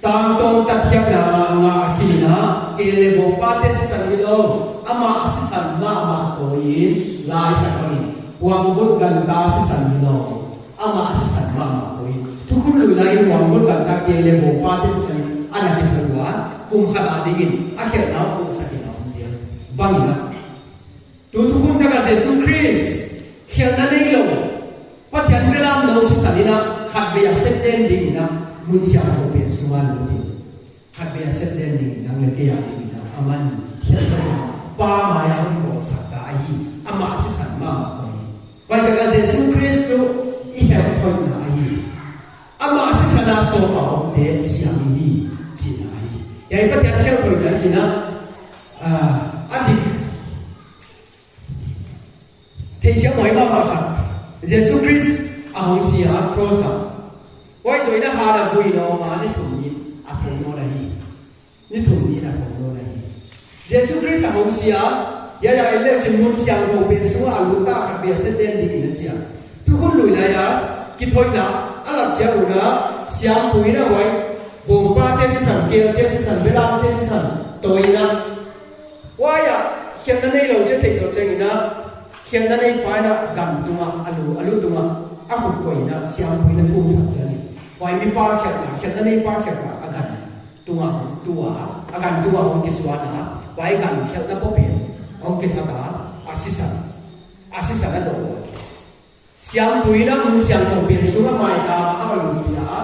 Tangtawn tak hial damna a khin in a, kel leh bawngpa te sisan hilou, amah sisan mahmah tawi in, Laisiangthou in, huangvut ganta sisan hilou, amah sisan mahmah tawi in. Thukhun Lui lai in huangvut ganta kel leh bawngpa te sisan in, ana kithoih ua, kum khat a ding in, a khelhna uh sak in a om zel. Bang in a. Tu thukhun tak a Jesu Khrist, khelhna neilou, Pathian belamnou sisan in a, khatvei a sep den ding in a, mun siangthou pen sung a lut in. Khatvei a sep den ding in, nang leh kei a ding in a, aman, khelhna, Pa mai a hon bawlsak ta ahi, amah sisan mahmah tawi in. Huaiziak a Jesu Khrist chu, i khelhthoihna ahi. Amah sisan a sawm a omte siam i hi, chihna ahi. Hiai Pathian khelhthoihna chihna, ah, a dik. Theisiam huai mahmah khat. Jesu Khrist a hong si a cross a. Huai zoh in a han a vui in a om a, ni thum ni a thou nawn ahi. Ni thum ni a thou nawn ahi. Jesu Khrist a hong si a, hiai a en leh chin mun siangthou pen sung a lut ta khatvei a sep den ding in a chi a. Thukhun Lui lai a, kithoihna, a lat chiang un a, siampu in a huai, bawngpa te sisan, kel te sisan, belam te sisan, tawi in a. Huai ah, khelhna neilou chih theih zoh chiang in a, khelhna neipa in a gan tung a, a lu, a lu tung a, a khut koih in a, siampu in a thum sak chiang in. Huai mipa khelhna, khelhna neipa khelhna, a gan tung a hong tu a, a gan tung a hong kisuan a, huai gan khelhna pawh pen, hong kithat a, a sisan, a sisan a dawh. Siampu in a mun siangthou pen sung a maitam a va lut a,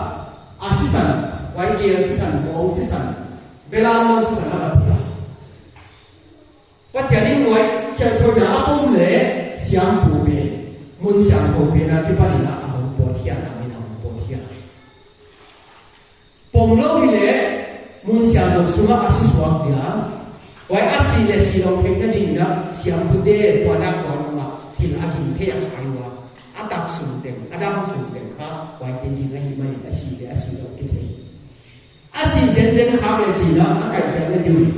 a sisan, huai kel sisan, bawng sisan, belamnou sisan a va thih a. Pathian in huai khelhthoihna a pom leh siampu pen, mun siangthou pen akipan in a hong pawtkhiak, a min a hong pawtkhiak. Pom lou hi leh, mun siangthou sung a a si suak dia. Huai a si leh si lou theihna ding in a, siampute, tua dak tua nung a, thil a gingte a khai ua. A tak sung teng, a dam sung teng kha, huaite ging ahihman in a si leh a si lou kithei. A si zenzen khak leh chih in a, a kaikhiakna ding.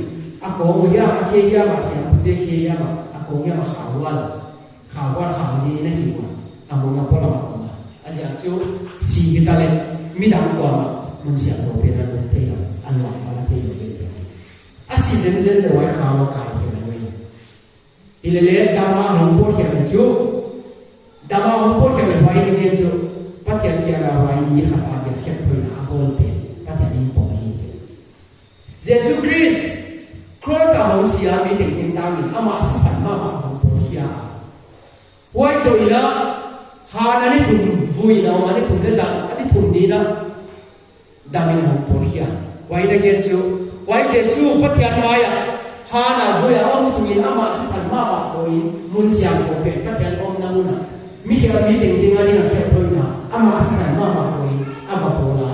A kawng uh hiam, a khe hiam a, siampute khe hiam a, a kawng hiam a kha hual. Kha hual kha zi na hi ua, a mong a polam a om a. A ziak chu si hita leh, midang kuamah, mun siangthou pen a lut theilou, a luang a la theilou ve ziak. A si zenzen leh huai kha hual kaikhiakna ding. Hi leh leh dam a hong pawtkhiak leh chu, dam a hong pawtkhiak leh huai ding chu, Pathian kiang a huai mi khat a dia khelhthoihna a bawl pen, Pathian in pawt ahi chi. Jesu Khrist, cross a hong si a mi tengteng tang in, amah sisan mahmah hong pawtkhiak. Huai zoh in a, han a ni thum vui in a om, a ni thum leh zan, a ni thum ni in a, dam in hong pawtkhiak. Huai in a gen chu, huai Jesu Pathian mai a, han a vui a om sung in amah sisan mahmah tawi in, mun siangthou pen Pathian omna mun a. Mi khel mi tengteng a ding a khelhthoihna, Amah sisan mahmah tuh a va bawl a.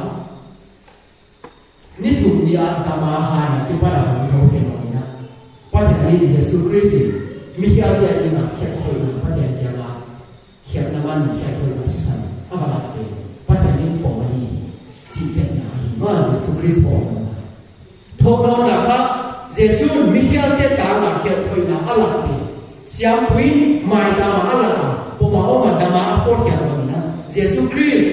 Ni thum ni a dam a, han a kipan a hong thou khe mah in a, Pathian in Jesu Khrist in mikhialte ading a khelh hoihna Pathian kiang a khelhna man, khelh hoihna sisan a va lak pen Pathian in pom ahi chih chetna ahi. Mah Jesu Khrist pom a. Thohnawnna kha, Jesu'n mikhialte tang a khelh hoihna a lak pen, siampu in maitam a a lak a, pom a om a dam a a phawkkhiak bang in a, Jesu Khrist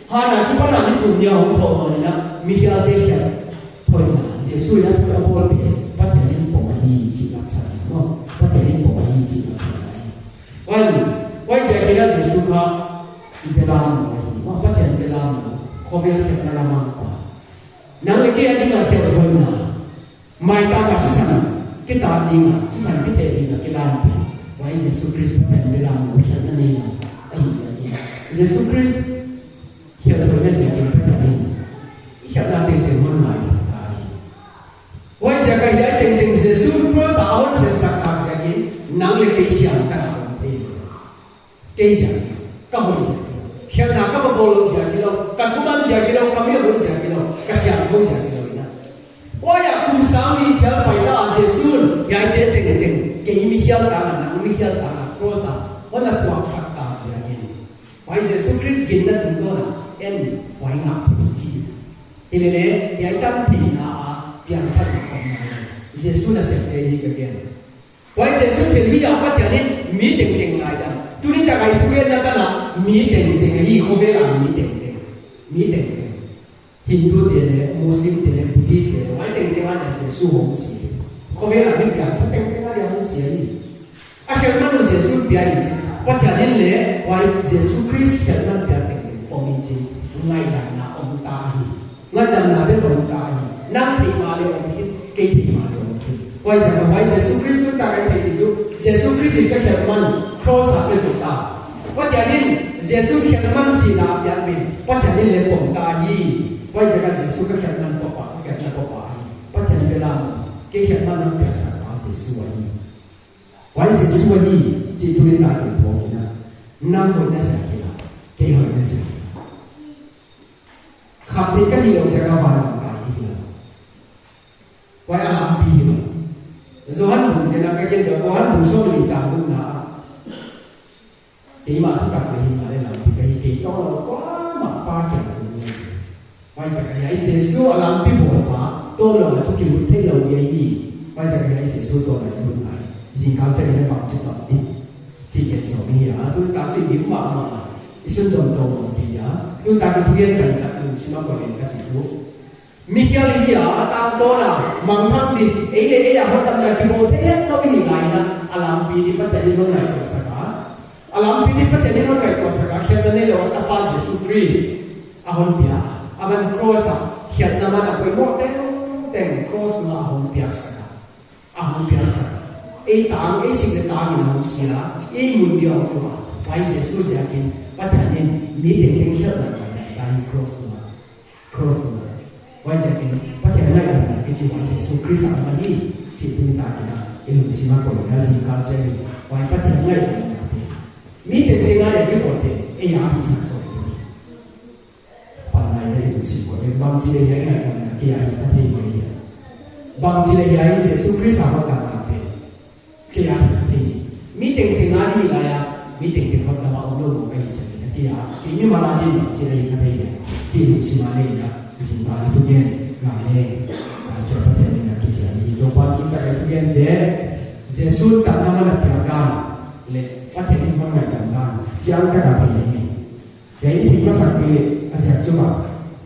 han a kipan a ni thum ni a hong thohnawn in a, mikhialte khelh hoihna Jesu in a thu a bawl pen Pathian in pom ahi chih lak sa ni maw. Pathian in pom ahi chih lak sa ni. Huai, huaiziak in a Jesu kha i belam ahi maw, Pathian belam, khovel khelhna lam a pa. Nang leh kei ading a khelh hoihna, maitam a sisan kitat ding a, sisan kitheh ding a kilan pen, huai Jesu Khrist Pathian belam, khelhna neihna ahi ziakin. Jesu Khrist khelh hoihna ziakin Pathian in i khelhna tengteng hon ngaidam ta hi. Huaiziak a hiai tengteng Jesu cross a hon sepsak tak ziakin, nang leh kei siangthou a om thei. Kei ziak, ka hoih ziak, khelhna ka va bawl louh ziak hilou, ka thuman ziak hilou, ka mi a hoih ziak hilou, ka siangthou ziak hilou in a. Huai a kum sang nih phial paita a Jesu'n hiaite tengteng kei mikhial tang a, nang mikhial tang a cross a hon a thuaksak tak ziakin, huai Jesu Khrist ginna tungtawn a ei'n huai ngak thei chi. Hilele, hiai tanpina a piangthakna khong Jesu nasepte hi ka gen. Huai Jesu thilhih a Pathian in mi tengteng ngaidam. Tuni tak a i thugenna tan a mi tengteng ahi, khovel a mi tengteng. Mi tengteng. Hindu te leh, Muslim te leh, Buddhist te leh, huai tengteng a Jesu hong si. Khovel a mi piangthak tengteng a hong si ahi. A khelhman uh Jesu pia in chi. Pathian in leh huai Jesu Khrist khelhman pia tengteng pom in chi. Ngaidamna om ta ahi. Ngaidamna bel om ta hi. Nang theih mahleh om khin, kei theih mahleh om khin. Huaiziak a huai Jesu Khrist tuni tak a i theih ding chu, Jesu Khrist in ka khelhman cross a pe zou ta. Pathian in Jesu khelhman sihna a piak pen Pathian in leh pom ta hi. Huaiziak a Jesu ka khelhman pom a, ka khelhna pom a hi. Pathian belam, kei khelhman hon piaksak pa Jesu ahi. Huai Jesu ahi chih tuni tak in phawk in a. Nang hoihna ziak hilou, kei hoihna ziak hilou. Khat theih ka hih louh ziak a van lam kai di hilou. Huai a lampi hilou. Johan bung tena ka gen zaw, Johan bung sawmli chang gukna a, keimah thutak leh hinna leh lampi ka hi, kei tawlou kuamah Pa kiang a hong hi. Huaiziak a hiai Jesu a lampi bawl pa, tawlou a chu kilut theilou hi ahi. Huaiziak a hiai Jesu tawlou i lut ngai. Zingkal chiangin a bang chi tawm di. Chih gen zaw mi hi a, tuni tak chu i dim mahmah a, i sunzom tawm kei a. Tuni tak i thugen tan in a lungsim a koih in ka chi thu. Mikhial hi a, a tangtawn a mangthang di, ei leh ei a hotdamna kibawl thei hetlou hi lai in a, a lampi di Pathian in hon ngaihtuahsak a. A lampi di Pathian in hon ngaihtuahsak a, khelhna neilou a tapa Jesu Khrist a hon pia. A man cross a, khelhna man a poimoh tengteng cross tung a hon piaksak a. A hon piaksak. Ei tang, ei sik leh tang in a hon si a, ei mun dia hon tua. Huai Jesu ziakin Pathian in mi tengteng khelhna ngaidam ta hi cross tung a. Cross tung a. Huaiziakin Pathian ngaihdamna kichi huai Jesu Khrist a om ahi chih tuni tak in a i lungsim a koih in a, zingkal chiangin huai Pathian ngaihdamna pen mi tengteng a leh kibawl pen ei a hihsak sawm hi. Panlai leh i lungsim koih leh, bangchi leh hiai ngaihdamna kei a hih kha thei mai hia? Bangchi leh hiai Jesu Khrist a hotdamna pen kei a hih kha thei? Mi tengteng a di lai a, mi tengteng hotdam a omlou mawk ahi chiangin a, kei a, kei mimal a di bangchi leh hih kha thei hia chih lungsim a lei in a, zingkal i thugen ngai leh, a, chiah Pathian in a kichi ahi. Toupa'n kintak a i thugen leh, Jesu'n tatna man a piak dan leh Pathian in hon ngaihdam dan chiang tak a thei hi. Hiai i theih masak kei leh a ziak chu bang,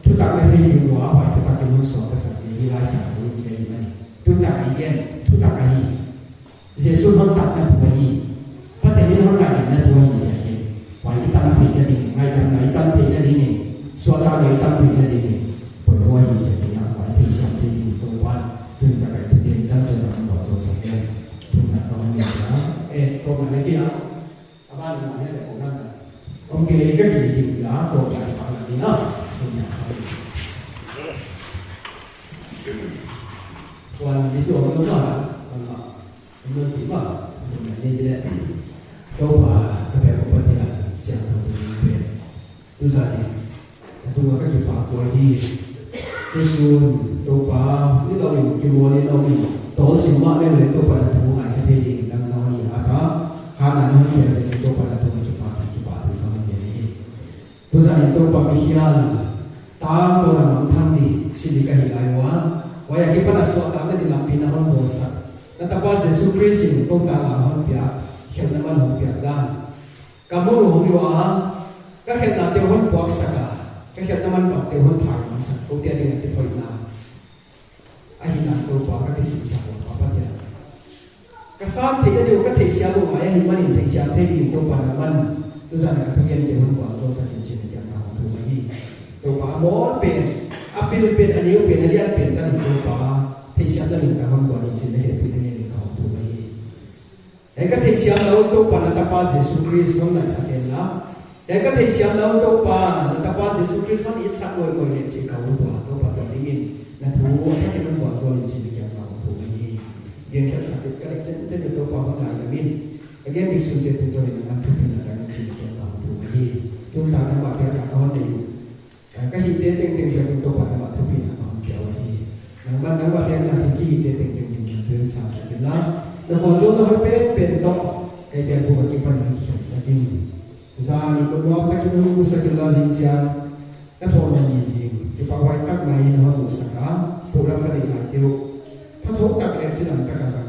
thutak na theih ding ua, huai thutak in hon suaktasak ding hi lai sa ding chi ahi mai. Thutak i gen, thutak ahi. Jesu hon tatna thu ahi. Pathian in hon ngaihdamna thu ahi ziakin, huai i tan theihna ding, ngaihdamna i tan theihna ding in, suakta leh i tan theihna ding in, poimoh ahi ziakin, huai theisiam thei ding Toupa'n tuni tak a i thugen dan chiang a hon bawl zou sak in. Thutak ka hon ngen a, eh, kou na leh kei a. A ban in mah hiai leh program a om kei leh ka gingta ding a, program a pan ding a. Tuan ni chu om lou na, om lou ti mah, om lou ni leh. Toupa, ka biak uh Pathian, siangthou ding pen. Tuzan in na tungah ka kipak uh ahi. Tusun Toupa, nilouin kimawl in om in, tawlsim mah leng leh Toupa na thu ngaikhe thei ding in nang na hon ap a, hana na hon piak ziakin Toupa na tungah kipak, kipahthu ka hon gen ahi. Tuzan in Toupa, mi hial tangtawn a mangthang di si di ka hi lai ua, huai akipan a suahtakna di lampi na hon bawlsak, na Tapa Jesu Khrist in kou tang a hon piak khelhna man hong piak dan ka mu uh hong lua a, ka khelhnate uh hon puaksak a, ka khelhna man bangte uh hon thangsak, koute ading a kithoihna ahihna Toupa ka kisinsak uh, Pa Pathian. Ka sam theihna di uh ka theihsiam uh ngai ahihmanin theihsiam thei dingin Toupa nangman tuzan a ka thugente hon vualzawlsak in chi'n na kiang ka hon thum ahi. Toupa, a mawl pen, a pil pen, a neu pen, a lian pen ka hi Toupa, theihsiamna lim ka hon vual in chi'n na hehpihna ngen in ka hon thum ahi. Hiai ka theihsiamna uh Toupa na Tapa Jesu Khrist hon ngaihsak hen la. Hiai ka theihsiamna uh Toupa na Tapa Jesu Khrist hon itsak ngoihngoih leh chih ka hon vual, Toupa, tua dingin na thu a takin hon vualzawl in chi'n na kiang ka hon thum ahi. Gen khelhsak ka lek zenzen uh Toupa hon lailam in, ka gen dik sunte tungtawn in nangman thupina tang in chi'n na kiang ka hon thum ahi. Tun tak nangmah kiang ah ka hon nei uh, ka hihte tengteng ziakin Toupa nangmah thupina ka hon pia uh ahi. Nangman nangmah kiang ah thil kihihte tengteng ding na tuam sangsak in la, na vualzawlna hoih penpen toh hiai biakbuk akipan in kikhensak in. Zan in mun nuam takin hon musak in la, zingchiang na thawhna ni zing kipahhuai tak mai in hon musak a, program ka deih laite uh phathoh tak leh chilam tak a zang